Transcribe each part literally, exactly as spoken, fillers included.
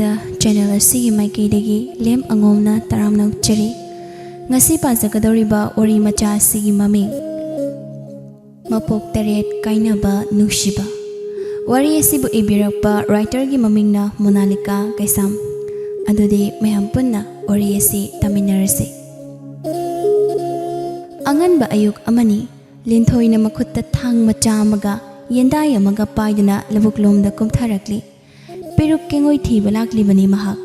ꯗ channel ꯑꯁꯤꯒꯤ ꯃꯥꯏꯀꯩꯗꯒꯤ ꯂꯦꯝ ꯑꯉꯣꯝꯅ ꯇꯔꯥꯝꯅ ꯑꯣꯛꯆꯔꯤ꯫ ꯉꯁꯤ ꯄꯥꯖꯒꯗꯧꯔꯤꯕ ꯋꯥꯔꯤ ꯃꯆꯥ ꯑꯁꯤꯒꯤ ꯃꯃꯤꯡ ꯃꯄꯣꯛ ꯇꯔꯦꯠ ꯀꯥꯏꯅꯕ ꯅꯨꯡꯁꯤꯕ꯫ ꯋꯥꯔꯤ ꯑꯁꯤꯕꯨ ꯏꯕꯤꯔꯛꯄ ꯔꯥꯏꯇꯔꯒꯤ ꯃꯃꯤꯡꯅ ꯃꯣꯅꯥꯂꯤꯀꯥ ꯀꯩꯁꯥꯝ꯫ ꯑꯗꯨꯗꯤ ꯃꯌꯥꯝ ꯄꯨꯟꯅ ꯋꯥꯔꯤ ꯑꯁꯤ ꯇꯥꯃꯤꯟꯅꯔꯁꯤ꯫ ꯑꯉꯟꯕ ꯑꯌꯨꯛ ꯑꯃꯅꯤ꯫ ꯂꯤꯟꯊꯣꯏꯅ ꯃꯈꯨꯠꯇ ꯊꯥꯡ ꯃꯆꯥ ꯑꯃꯒ ꯌꯦꯟꯗꯥꯏ ꯑꯃꯒ ꯄꯥꯏꯗꯨꯅ ꯂꯧꯕꯨꯛꯂꯣꯝꯗ ꯀꯨꯝꯊꯔꯛꯂꯤ꯫ ꯄꯦꯔꯨꯛ ꯀꯦꯡꯉꯣꯏ ꯊꯤꯕ ꯂꯥꯛꯂꯤꯕꯅꯤ ꯃꯍꯥꯛ꯫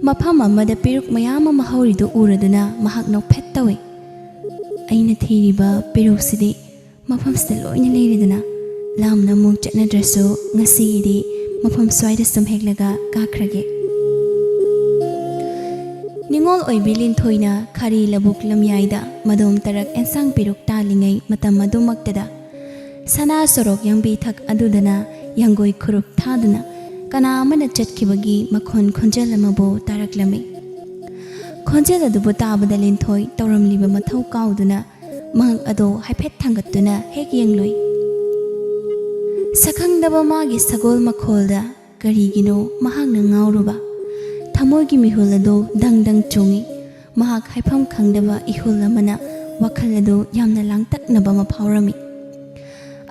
ꯃꯐꯝ ꯑꯃꯗ ꯄꯦꯔꯨꯛ ꯃꯌꯥꯝ ꯑꯃ ꯍꯧꯔꯤꯗꯨ ꯎꯔꯗꯨꯅ ꯃꯍꯥꯛ ꯅꯣꯛꯐꯦꯠ ꯇꯧꯏ꯫ "ꯑꯩꯅ ꯊꯤꯔꯤꯕ ꯄꯦꯔꯨꯛꯁꯤꯗꯤ ꯃꯐꯝꯁꯤꯗ ꯂꯣꯏꯅ ꯂꯩꯔꯦꯗꯅ꯫ ꯂꯥꯝꯅ ꯑꯃꯨꯛ ꯆꯠꯅꯗ꯭ꯔꯁꯨ ꯉꯁꯤꯒꯤꯗꯤ ꯃꯐꯝ ꯁ꯭ꯋꯥꯏꯗ ꯁꯨꯝ ꯍꯦꯛꯂꯒ ꯀꯥꯈ꯭ꯔꯒꯦ꯫" ꯅꯤꯉꯣꯜ ꯑꯣꯏꯕꯤ ꯂꯤꯟꯊꯣꯏꯅ ꯈꯥꯔꯤ ꯂꯧꯕꯨꯛ ꯂꯝꯌꯥꯏꯗ ꯃꯗꯣꯝ ꯇꯔꯛ ꯑꯦꯟꯁꯥꯡ ꯄꯦꯔꯨꯛ ꯇꯥꯜꯂꯤꯉꯩ ꯃꯇꯝ ꯑꯗꯨꯃꯛꯇꯗ ꯁꯅꯥ ꯁꯣꯔꯣꯛ ꯌꯥꯡꯕꯤ ꯊꯛ ꯑꯗꯨꯗꯅ ꯌꯥꯡꯒꯣꯏ ꯈꯨꯔꯨꯞ ꯊꯥꯗꯨꯅ ꯀꯅꯥ ꯑꯃꯅ ꯆꯠꯈꯤꯕꯒꯤ ꯃꯈꯣꯟ ꯈꯣꯟꯖꯦꯜ ꯑꯃꯕꯨ ꯇꯥꯔꯛꯂꯝꯃꯤ꯫ ꯈꯣꯟꯖꯦꯜ ꯑꯗꯨꯕꯨ ꯇꯥꯕꯗ ꯂꯤꯟꯊꯣꯏ ꯇꯧꯔꯝꯂꯤꯕ ꯃꯊꯧ ꯀꯥꯎꯗꯨꯅ ꯃꯍꯥꯛ ꯑꯗꯣ ꯍꯥꯏꯐꯦꯠ ꯊꯥꯡꯒꯠꯇꯨꯅ ꯍꯦꯛ ꯌꯦꯡꯂꯨꯏ꯫ ꯁꯛꯈꯪꯗꯕ ꯃꯥꯒꯤ ꯁꯒꯣꯜ ꯃꯈꯣꯜꯗ ꯀꯔꯤꯒꯤꯅꯣ ꯃꯍꯥꯛꯅ ꯉꯥꯎꯔꯨꯕ? ꯊꯃꯣꯏꯒꯤ ꯃꯤꯍꯨꯜ ꯑꯗꯨ ꯗꯪ ꯗꯪ ꯆꯣꯡꯏ꯫ ꯃꯍꯥꯛ ꯍꯥꯏꯐꯝ ꯈꯪꯗꯕ ꯏꯍꯨꯜ ꯑꯃꯅ ꯋꯥꯈꯜ ꯑꯗꯨ ꯌꯥꯝꯅ ꯂꯥꯡꯇꯛꯅꯕ ꯑꯃ ꯐꯥꯎꯔꯝꯃꯤ꯫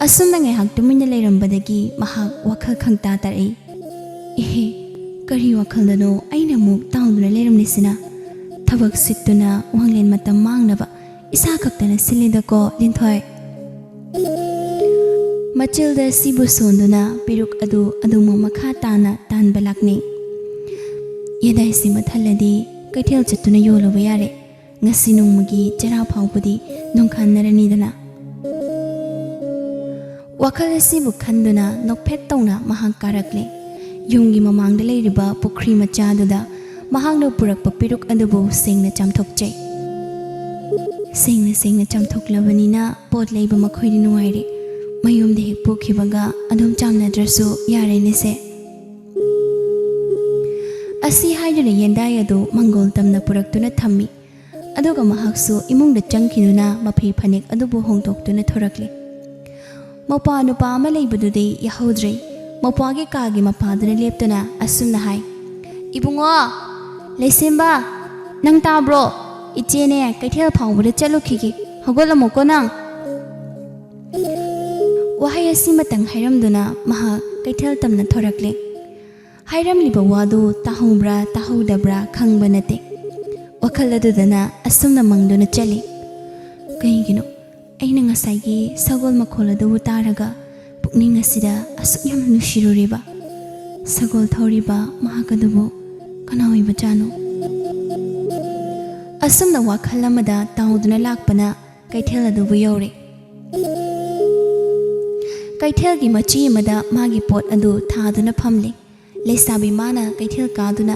ꯑꯁꯨꯝꯅ ꯉꯥꯏꯍꯥꯛ ꯇꯨꯃꯤꯟꯅ ꯂꯩꯔꯝꯕꯗꯒꯤ ꯃꯍꯥꯛ ꯋꯥꯈꯜ ꯈꯪꯇꯥ ꯇꯥꯔꯛꯏ꯫ "ꯏꯍꯦ, ꯀꯔꯤ ꯋꯥꯈꯜꯗꯅꯣ ꯑꯩꯅ ꯑꯃꯨꯛ ꯇꯥꯎꯗꯨꯅ ꯂꯩꯔꯝꯂꯤꯁꯤꯅ? ꯊꯕꯛ ꯁꯤꯠꯇꯨꯅ ꯋꯥꯡꯂꯦꯟ ꯃꯇꯝ ꯃꯥꯡꯅꯕ ꯏꯁꯥ ꯈꯛꯇꯅ ꯁꯤꯜꯂꯤꯗꯀꯣ, ꯂꯤꯟꯊꯣꯏ꯫" ꯃꯆꯤꯜꯗ ꯁꯤꯕꯨ ꯁꯣꯟꯗꯨꯅ ꯄꯦꯔꯨꯛ ꯑꯗꯨ ꯑꯗꯨꯃꯛ ꯃꯈꯥ ꯇꯥꯅ ꯇꯥꯟꯕ ꯂꯥꯛꯅꯩ꯫ "ꯌꯦꯗꯥꯏꯁꯤ ꯃꯊꯜꯂꯗꯤ ꯀꯩꯊꯦꯜ ꯆꯠꯇꯨꯅ ꯌꯣꯜꯂꯨꯕ ꯌꯥꯔꯦ꯫ ꯉꯁꯤ ꯅꯣꯡꯃꯒꯤ ꯆꯔꯥ ꯐꯥꯎꯕꯗꯤ ꯅꯣꯡꯈꯥꯟꯅꯔꯅꯤꯗꯅ꯫" ꯋꯥꯈꯜ ꯑꯁꯤꯕꯨ ꯈꯟꯗꯨꯅ ꯅꯣꯛꯐꯦꯠ ꯇꯧꯅ ꯃꯍꯥꯛ ꯀꯥꯔꯛꯂꯦ꯫ ꯌꯨꯝꯒꯤ ꯃꯃꯥꯡꯗ ꯂꯩꯔꯤꯕ ꯄꯨꯈ꯭ꯔꯤ ꯃꯆꯥꯗꯨꯗ ꯃꯍꯥꯛꯅ ꯄꯨꯔꯛꯄ ꯄꯦꯔꯨꯛ ꯑꯗꯨꯕꯨ ꯁꯦꯡꯅ ꯆꯥꯝꯊꯣꯛꯆꯩ꯫ ꯁꯦꯡꯅ ꯁꯦꯡꯅ ꯆꯥꯝꯊꯣꯛꯂꯕꯅꯤꯅ ꯄꯣꯠ ꯂꯩꯕ ꯃꯈꯣꯏꯗꯤ ꯅꯨꯡꯉꯥꯏꯔꯦ꯫ ꯃꯌꯨꯝꯗ ꯍꯦꯛ ꯄꯨꯈꯤꯕꯒ ꯑꯗꯨꯝ ꯆꯥꯝꯅꯗ꯭ꯔꯁꯨ ꯌꯥꯔꯦꯅꯦꯁꯦ꯫ ꯑꯁꯤ ꯍꯥꯏꯗꯨꯅ ꯌꯦꯟꯗꯥꯏ ꯑꯗꯨ ꯃꯪꯒꯣꯜ ꯇꯝꯅ ꯄꯨꯔꯛꯇꯨꯅ ꯊꯝꯃꯤ꯫ ꯑꯗꯨꯒ ꯃꯍꯥꯛꯁꯨ ꯏꯃꯨꯡꯗ ꯆꯪꯈꯤꯗꯨꯅ ꯃꯐꯤ ꯐꯅꯦꯛ ꯑꯗꯨꯕꯨ ꯍꯣꯡꯗꯣꯛꯇꯨꯅ ꯊꯣꯔꯛꯂꯤ꯫ ꯃꯧꯄ꯭ꯋꯥ ꯅꯨꯄꯥ ꯑꯃ ꯂꯩꯕꯗꯨꯗꯤ ꯌꯥꯍꯧꯗ꯭ꯔꯦ꯫ ꯃꯧꯄ꯭ꯋꯥꯒꯤ ꯀꯥꯒꯤ ꯃꯄꯥꯗꯨꯅ ꯂꯦꯞꯇꯨꯅ ꯑꯁꯨꯝꯅ ꯍꯥꯏ, "ꯏꯕꯨꯡꯉꯣ, ꯂꯩꯁꯦꯝꯕ, ꯅꯪ ꯇꯥꯕ꯭ꯔꯣ? ꯏꯆꯦꯅꯦ, ꯀꯩꯊꯦꯜ ꯐꯥꯎꯕꯗ ꯆꯠꯂꯨꯈꯤꯒꯦ꯫ ꯍꯧꯒꯠꯂꯝꯃꯣꯀꯣ ꯅꯪ꯫" ꯋꯥꯍꯩ ꯑꯁꯤꯃꯇꯪ ꯍꯥꯏꯔꯝꯗꯨꯅ ꯃꯍꯥꯛ ꯀꯩꯊꯦꯜ ꯇꯝꯅ ꯊꯣꯔꯛꯂꯦ꯫ ꯍꯥꯏꯔꯝꯂꯤꯕ ꯋꯥꯗꯨ ꯇꯥꯍꯧꯕ꯭ꯔꯥ ꯇꯥꯍꯧꯗꯕ꯭ꯔꯥ ꯈꯪꯕ ꯅꯠꯇꯦ꯫ ꯋꯥꯈꯜ ꯑꯗꯨꯗꯅ ꯑꯁꯨꯝꯅ ꯃꯪꯗꯨꯅ ꯆꯠꯂꯤ, "ꯀꯩꯒꯤꯅꯣ ꯑꯩꯅ ꯉꯁꯥꯏꯒꯤ ꯁꯒꯣꯜ ꯃꯈꯣꯜ ꯑꯗꯨꯕꯨ ꯇꯥꯔꯒ ꯄꯨꯛꯅꯤꯡ ꯑꯁꯤꯗ ꯑꯁꯨꯛ ꯌꯥꯝꯅ ꯅꯨꯡꯁꯤꯔꯨꯔꯤꯕ? ꯁꯒꯣꯜ ꯊꯧꯔꯤꯕ ꯃꯍꯥꯛ ꯑꯗꯨꯕꯨ ꯀꯅꯥ ꯑꯣꯏꯕꯖꯥꯠꯅꯣ?" ꯑꯁꯨꯝꯅ ꯋꯥꯈꯜ ꯑꯃꯗ ꯇꯥꯎꯗꯨꯅ ꯂꯥꯛꯄꯅ ꯀꯩꯊꯦꯜ ꯑꯗꯨꯕꯨ ꯌꯧꯔꯦ꯫ ꯀꯩꯊꯦꯜꯒꯤ ꯃꯆꯤ ꯑꯃꯗ ꯃꯥꯒꯤ ꯄꯣꯠ ꯑꯗꯨ ꯊꯥꯗꯨꯅ ꯐꯝꯂꯤ꯫ ꯂꯩꯁꯥꯕꯤ ꯃꯥꯅ ꯀꯩꯊꯦꯜ ꯀꯥꯗꯨꯅ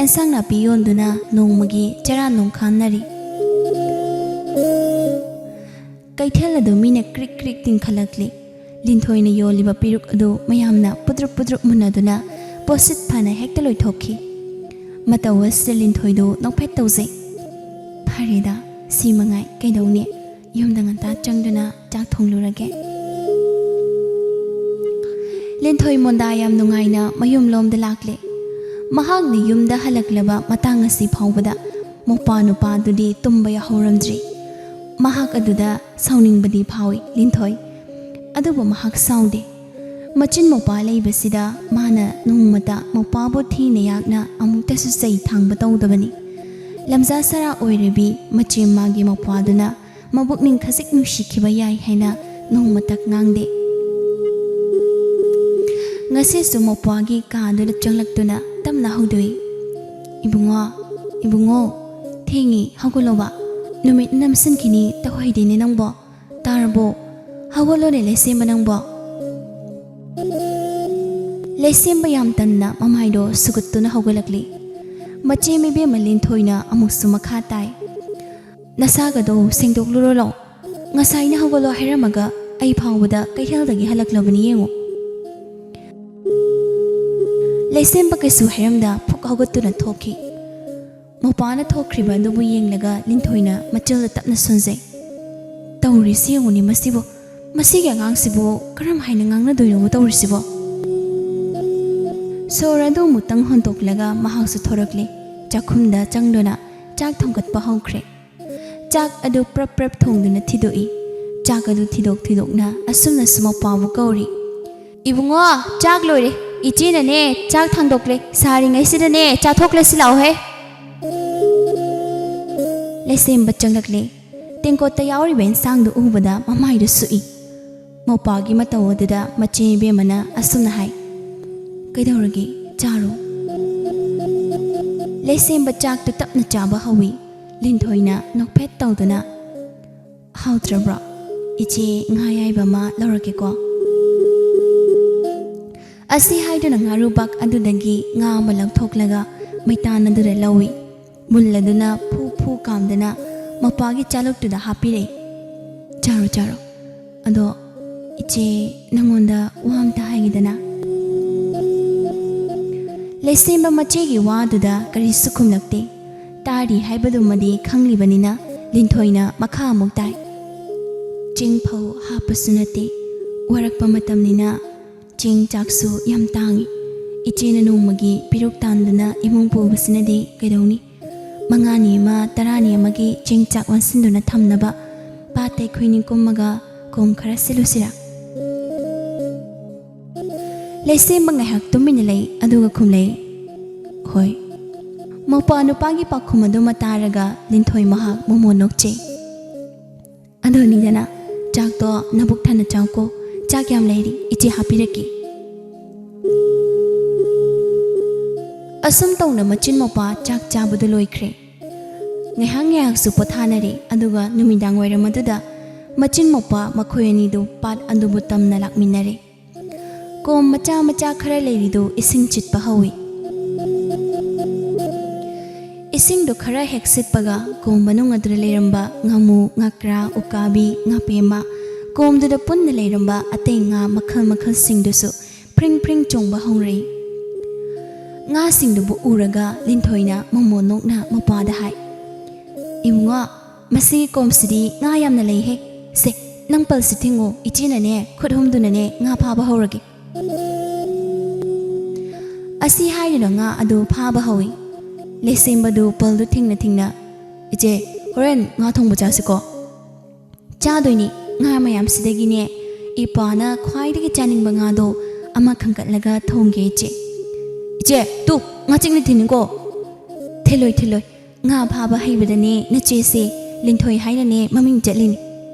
ꯑꯦꯟꯁꯥꯡ ꯅꯥꯄꯤ ꯌꯣꯟꯗꯨꯅ ꯅꯣꯡꯃꯒꯤ ꯆꯔꯥ ꯅꯣꯡꯈꯥꯟꯅꯔꯤ꯫ ꯀꯩꯊꯦꯜ ꯑꯗꯨ ꯃꯤꯅ ꯀ꯭ꯔꯤꯛ ꯀ꯭ꯔꯤꯛ ꯇꯤꯡꯈꯠꯂꯛꯂꯤ꯫ ꯂꯤꯟꯊꯣꯏꯅ ꯌꯣꯜꯂꯤꯕ ꯄꯦꯔꯨꯛ ꯑꯗꯨ ꯃꯌꯥꯝꯅ ꯄꯨꯗ꯭ꯔꯨꯞ ꯄꯨꯗ꯭ꯔꯨꯞ ꯃꯨꯟꯅꯗꯨꯅ ꯄꯣꯠꯁꯤꯠ ꯐꯅ ꯍꯦꯛꯇ ꯂꯣꯏꯊꯣꯛꯈꯤ꯫ ꯃꯇꯧ ꯑꯁꯤꯗ ꯂꯤꯟꯊꯣꯏꯗꯨ ꯅꯣꯛꯐꯦꯠ ꯇꯧꯖꯩ꯫ "ꯐꯔꯦꯗ, ꯁꯤ ꯃꯉꯥꯏ ꯀꯩꯗꯧꯅꯤ? ꯌꯨꯝꯗ ꯉꯟꯇꯥ ꯆꯪꯗꯨꯅ ꯆꯥꯛ ꯊꯣꯡꯂꯨꯔꯒꯦ꯫" ꯂꯤꯟꯊꯣꯏ ꯃꯣꯟꯗꯥ ꯌꯥꯝ ꯅꯨꯡꯉꯥꯏꯅ ꯃꯌꯨꯝꯂꯣꯝꯗ ꯂꯥꯛꯂꯦ꯫ ꯃꯍꯥꯛꯅ ꯌꯨꯝꯗ ꯍꯜꯂꯛꯂꯕ ꯃꯇꯥꯡ ꯑꯁꯤ ꯐꯥꯎꯕꯗ ꯃꯧꯄ꯭ꯋꯥ ꯅꯨꯄꯥꯗꯨꯗꯤ ꯇꯨꯝꯕ ꯌꯥꯍꯧꯔꯝꯗ꯭ꯔꯤ꯫ ꯃꯍꯥꯛ ꯑꯗꯨꯗ ꯁꯥꯎꯅꯤꯡꯕꯗꯤ ꯐꯥꯎꯏ ꯂꯤꯟꯊꯣꯏ, ꯑꯗꯨꯕꯨ ꯃꯍꯥꯛ ꯁꯥꯎꯗꯦ꯫ ꯃꯆꯤꯟ ꯃꯧꯄ꯭ꯋꯥ ꯂꯩꯕꯁꯤꯗ ꯃꯥꯅ ꯅꯣꯡꯃꯇ ꯃꯧꯄ꯭ꯋꯥꯕꯨ ꯊꯤꯅ ꯌꯥꯛꯅ ꯑꯃꯨꯛꯇꯁꯨ ꯆꯩ ꯊꯥꯡꯕ ꯇꯧꯗꯕꯅꯤ꯫ ꯂꯝꯖꯥ ꯁꯔꯥ ꯑꯣꯏꯔꯕꯤ ꯃꯆꯦꯝ ꯃꯥꯒꯤ ꯃꯧꯄ꯭ꯋꯥꯗꯨꯅ ꯃꯕꯨꯛꯅꯤꯡ ꯈꯖꯤꯛ ꯅꯨꯡꯁꯤꯈꯤꯕ ꯌꯥꯏ ꯍꯥꯏꯅ ꯅꯣꯡꯃꯇ ꯉꯥꯡꯗꯦ꯫ ꯉꯁꯤꯁꯨ ꯃꯧꯄ꯭ꯋꯥꯒꯤ ꯀꯥꯗꯨꯗ ꯆꯪꯂꯛꯇꯨꯅ ꯇꯞꯅ ꯍꯧꯗꯣꯛꯏ, "ꯏꯕꯨꯡꯉꯣ, ꯏꯕꯨꯡꯉꯣ, ꯊꯦꯡꯉꯤ, ꯍꯧꯒꯠꯂꯣꯕ꯫ ꯅꯨꯃꯤꯠ ꯅꯝꯁꯤꯟꯈꯤꯅꯤ, ꯇꯧꯍꯩꯗꯦꯅꯦ ꯅꯪꯕꯣ꯫ ꯇꯥꯔꯕꯣ? ꯍꯧꯒꯠꯂꯣꯅꯦ ꯂꯩꯁꯦꯝꯕ ꯅꯪꯕꯣ꯫" ꯂꯩꯁꯦꯝꯕ ꯌꯥꯝ ꯇꯟꯅ ꯃꯃꯥꯏꯗꯣ ꯁꯨꯒꯠꯇꯨꯅ ꯍꯧꯒꯠꯂꯛꯂꯤ꯫ ꯃꯆꯦꯝ ꯏꯕꯦꯝꯃ ꯂꯤꯟꯊꯣꯏꯅ ꯑꯃꯨꯛꯁꯨ ꯃꯈꯥ ꯇꯥꯏ, "ꯅꯁꯥꯒꯗꯣ ꯁꯦꯡꯗꯣꯛꯂꯨꯔꯣ ꯂꯥꯎ꯫ ꯉꯁꯥꯏꯅ ꯍꯧꯒꯠꯂꯣ ꯍꯥꯏꯔꯝꯃꯒ ꯑꯩ ꯐꯥꯎꯕꯗ ꯀꯩꯊꯦꯜꯗꯒꯤ ꯍꯜꯂꯛꯂꯕꯅꯤ ꯌꯦꯡꯉꯨ꯫" ꯂꯩꯁꯦꯝꯕ ꯀꯩꯁꯨ ꯍꯥꯏꯔꯝꯗ ꯐꯨꯛ ꯍꯧꯒꯠꯇꯨꯅ ꯊꯣꯛꯈꯤ꯫ ꯃꯧꯄ꯭ꯋꯥꯅ ꯊꯣꯛꯈ꯭ꯔꯤꯕ ꯑꯗꯨꯕꯨ ꯌꯦꯡꯂꯒ ꯂꯤꯟꯊꯣꯏꯅ ꯃꯆꯤꯜꯗ ꯇꯞꯅ ꯁꯣꯟꯖꯩ꯫ "ꯇꯧꯔꯤꯁꯤ ꯌꯦꯡꯉꯨꯅꯦ ꯃꯁꯤꯕꯨ꯫ ꯃꯁꯤꯒꯤ ꯑꯉꯥꯡꯁꯤꯕꯨ ꯀꯔꯝ ꯍꯥꯏꯅ ꯉꯥꯡꯅꯗꯣꯏꯅꯣꯕ ꯇꯧꯔꯤꯁꯤꯕꯣ?" ꯁꯣꯔ ꯑꯗꯨ ꯑꯃꯨꯛꯇꯪ ꯍꯣꯟꯗꯣꯛꯂꯒ ꯃꯍꯥꯛꯁꯨ ꯊꯣꯔꯛꯂꯦ꯫ ꯆꯥꯛꯈꯨꯝꯗ ꯆꯪꯗꯨꯅ ꯆꯥꯛ ꯊꯣꯡꯒꯠꯄ ꯍꯧꯈ꯭ꯔꯦ꯫ ꯆꯥꯛ ꯑꯗꯨ ꯄ꯭ꯔꯞ ꯄ꯭ꯔꯞ ꯊꯣꯡꯗꯨꯅ ꯊꯤꯗꯣꯛꯏ꯫ ꯆꯥꯛ ꯑꯗꯨ ꯊꯤꯗꯣꯛ ꯊꯤꯗꯣꯛꯅ ꯑꯁꯨꯝꯅꯁꯨ ꯃꯄꯥꯕꯨ ꯀꯧꯔꯤ꯫ "ꯏꯕꯨꯡꯉꯣ, ꯆꯥꯛ ꯂꯣꯏꯔꯦ꯫ ꯏꯆꯦꯅꯅꯦ ꯆꯥꯛ ꯊꯥꯡꯗꯣꯛꯂꯦ꯫ ꯁꯥꯔꯤꯉꯩꯁꯤꯗꯅꯦ ꯆꯥꯊꯣꯛꯂꯁꯤ ꯂꯥꯛꯑꯣꯍꯦ꯫" ꯂꯩꯁꯦꯝꯕ ꯆꯪꯂꯛꯂꯦ꯫ ꯇꯦꯡꯀꯣꯠꯇ ꯌꯥꯎꯔꯤꯕ ꯏꯟꯁꯥꯡꯗꯨ ꯎꯕꯗ ꯃꯃꯥꯏꯗꯨ ꯁꯨꯛꯏ꯫ ꯃꯧꯄꯥꯒꯤ ꯃꯇꯧ ꯑꯗꯨꯗ ꯃꯆꯦ ꯏꯕꯦꯝꯃꯅ ꯑꯁꯨꯝꯅ ꯍꯥꯏ, "ꯀꯩꯗꯧꯔꯒꯦ? ꯆꯥꯔꯣ꯫" ꯂꯩꯁꯦꯝꯕ ꯆꯥꯛꯇꯨ ꯇꯞꯅ ꯆꯥꯕ ꯍꯧꯏ꯫ ꯂꯤꯟꯊꯣꯏꯅ ꯅꯣꯛꯐꯦꯠ ꯇꯧꯗꯨꯅ, "ꯍꯥꯎꯇ꯭ꯔꯕ꯭ꯔꯣ? ꯏꯆꯦ, ꯉꯥ ꯑꯌꯥꯏꯕ ꯑꯃ ꯂꯧꯔꯛꯀꯦꯀꯣ꯫" ꯑꯁꯤ ꯍꯥꯏꯗꯨꯅ ꯉꯥꯔꯨꯕꯥꯛ ꯑꯗꯨꯗꯒꯤ ꯉꯥ ꯑꯃ ꯂꯧꯊꯣꯛꯂꯒ ꯃꯩꯇꯥꯟ ꯑꯗꯨꯗ ꯂꯧꯏ꯫ ꯃꯨꯜꯂꯗꯨꯅ ꯐꯨ ꯐꯨ ꯀꯥꯝꯗꯨꯅ ꯃꯄꯥꯒꯤ ꯆꯥꯂꯨꯛꯇꯨꯗ ꯍꯥꯞꯄꯤꯔꯛꯏ꯫ "ꯆꯥꯔꯣ, ꯆꯥꯔꯣ꯫ ꯑꯗꯣ ꯏꯆꯦ, ꯅꯪꯉꯣꯟꯗ ꯋꯥ ꯑꯝꯇ ꯍꯥꯏꯒꯦꯗꯅ꯫" ꯂꯩꯁꯦꯝꯕ ꯃꯆꯦꯒꯤ ꯋꯥꯗꯨꯗ ꯀꯔꯤꯁꯨ ꯈꯨꯝꯂꯛꯇꯦ꯫ ꯇꯥꯔꯤ ꯍꯥꯏꯕꯗꯨꯃꯗꯤ ꯈꯪꯂꯤꯕꯅꯤꯅ ꯂꯤꯟꯊꯣꯏꯅ ꯃꯈꯥ ꯑꯃꯨꯛ ꯇꯥꯏ꯫ "ꯆꯦꯡ ꯐꯧ ꯍꯥꯞꯄꯁꯨ ꯅꯠꯇꯦ, ꯋꯥꯔꯛꯄ ꯃꯇꯝꯅꯤꯅ ꯆꯦꯡ ꯆꯥꯛꯁꯨ ꯌꯥꯝ ꯇꯥꯡꯏ꯫ ꯏꯆꯦꯅ ꯅꯣꯡꯃꯒꯤ ꯄꯤꯔꯨꯛ ꯇꯥꯟꯗꯨꯅ ꯏꯃꯨꯡ ꯄꯨꯕꯁꯤꯅꯗꯤ ꯀꯩꯗꯧꯅꯤ? ꯃꯉꯥꯅꯤ ꯑꯃ, ꯇꯔꯥꯅꯤ ꯑꯃꯒꯤ ꯆꯦꯡ ꯆꯥꯛ ꯑꯣꯟꯁꯤꯟꯗꯨꯅ ꯊꯝꯅꯕ ꯄꯥꯠꯇ ꯑꯩꯈꯣꯏꯅꯤ ꯀꯨꯝꯃꯒ ꯀꯣꯝ ꯈꯔ ꯁꯤꯜꯂꯨꯁꯤꯔꯥ?" ꯂꯩꯁꯦꯝꯕ ꯉꯥꯏꯍꯥꯛ ꯇꯨꯃꯤꯟꯅ ꯂꯩ, ꯑꯗꯨꯒ ꯈꯨꯝꯂꯛꯏ, "ꯍꯣꯏ꯫" ꯃꯧꯄ꯭ꯋꯥ ꯅꯨꯄꯥꯒꯤ ꯄꯥꯎꯈꯨꯝ ꯑꯗꯨꯃ ꯇꯥꯔꯒ ꯂꯤꯟꯊꯣꯏ ꯃꯍꯥꯛ ꯃꯣꯃꯣꯟ ꯅꯣꯛꯆꯩ꯫ "ꯑꯗꯨꯅꯤꯗꯅ, ꯆꯥꯛꯇꯣ ꯅꯕꯨꯛ ꯊꯟꯅ ꯆꯥꯎꯀꯣ꯫ ꯆꯥꯛ ꯌꯥꯝ ꯂꯩꯔꯤ, ꯏꯆꯦ ꯍꯥꯞꯄꯤꯔꯛꯀꯦ꯫" ꯑꯁꯨꯝ ꯇꯧꯅ ꯃꯆꯤꯟ ꯃꯧꯄ꯭ꯋꯥ ꯆꯥꯛ ꯆꯥꯕꯗꯨ ꯂꯣꯏꯈ꯭ꯔꯦ꯫ ꯉꯥꯏꯍꯥꯛ ꯉꯥꯏꯍꯥꯛꯁꯨ ꯄꯣꯊꯥꯅꯔꯦ, ꯑꯗꯨꯒ ꯅꯨꯃꯤꯗꯥꯡ ꯋꯥꯏꯔꯝ ꯑꯗꯨꯗ ꯃꯆꯤꯟ ꯃꯧꯄ꯭ꯋꯥ ꯃꯈꯣꯏ ꯑꯅꯤꯗꯨ ꯄꯥꯠ ꯑꯗꯨꯕꯨ ꯇꯝꯅ ꯂꯥꯛꯃꯤꯟꯅꯔꯦ꯫ ꯀꯣꯝ ꯃꯆꯥ ꯃꯆꯥ ꯈꯔ ꯂꯩꯔꯤꯗꯨ ꯏꯁꯤꯡ ꯆꯤꯠꯄ ꯍꯧꯏ꯫ ꯏꯁꯤꯡꯗꯨ ꯈꯔ ꯍꯦꯛ ꯁꯤꯠꯄꯒ ꯀꯣꯝ ꯃꯅꯨꯡ ꯑꯗꯨꯗ ꯂꯩꯔꯝꯕ ꯉꯥꯃꯨ, ꯉꯥꯀ꯭ꯔꯥ, ꯎꯀꯥꯕꯤ, ꯉꯥꯄꯦꯝꯃ, ꯀꯣꯝꯗꯨꯗ ꯄꯨꯟꯅ ꯂꯩꯔꯝꯕ ꯑꯇꯩ ꯉꯥ ꯃꯈꯜ ꯃꯈꯜꯁꯤꯡꯗꯨꯁꯨ ꯐ꯭ꯔꯤꯡ ꯐ꯭ꯔꯤꯡ ꯆꯣꯡꯕ ꯍꯧꯔꯛꯏ꯫ ꯉꯥꯁꯤꯡꯗꯨꯕꯨ ꯎꯔꯒ ꯂꯤꯟꯊꯣꯏꯅ ꯃꯣꯃꯣꯟ ꯅꯣꯛꯅ ꯃꯄꯥꯗ ꯍꯥꯏ, "ꯏꯕꯨꯡꯉꯣ, ꯃꯁꯤꯒꯤ ꯀꯣꯝꯁꯤꯗꯤ ꯉꯥ ꯌꯥꯝꯅ ꯂꯩꯍꯦ꯫ ꯁꯦ, ꯅꯪ ꯄꯜꯁꯤ ꯊꯤꯡꯉꯨ, ꯏꯆꯦꯅꯅꯦ ꯈꯨꯠ ꯍꯨꯝꯗꯨꯅꯅꯦ ꯉꯥ ꯐꯥꯕ ꯍꯧꯔꯒꯦ꯫" ꯑꯁꯤ ꯍꯥꯏꯗꯨꯅ ꯉꯥ ꯑꯗꯨ ꯐꯥꯕ ꯍꯧꯏ꯫ ꯂꯩꯁꯦꯝꯕꯗꯨ ꯄꯜꯗꯨ ꯊꯤꯡꯅ ꯊꯤꯡꯅ, "ꯏꯆꯦ, ꯍꯣꯔꯦꯟ ꯉꯥ ꯊꯣꯡꯕ ꯆꯥꯁꯤꯀꯣ?" "ꯆꯥꯗꯣꯏꯅꯤ꯫ ꯉꯥ ꯃꯌꯥꯝꯁꯤꯗꯒꯤꯅꯦ ꯏꯄꯥꯅ ꯈ꯭ꯋꯥꯏꯗꯒꯤ ꯆꯥꯅꯤꯡꯕ ꯉꯥꯗꯣ ꯑꯃ ꯈꯟꯒꯠꯂꯒ ꯊꯣꯡꯒꯦ, ꯏꯆꯦ꯫" "ꯏꯆꯦ, ꯇꯨ, ꯉꯥꯆꯤꯛꯅ ꯊꯤꯟꯅꯤꯀꯣ?" "ꯊꯤꯜꯂꯣꯏ, ꯊꯤꯜꯂꯣꯏ꯫ ꯉꯥ ꯐꯥꯕ ꯍꯩꯕꯗꯅꯦ ꯅꯆꯦꯁꯦ ꯂꯤꯟꯊꯣꯏ ꯍꯥꯏꯅꯅꯦ ꯃꯃꯤꯡ ꯆꯠꯂꯤꯅꯤ꯫"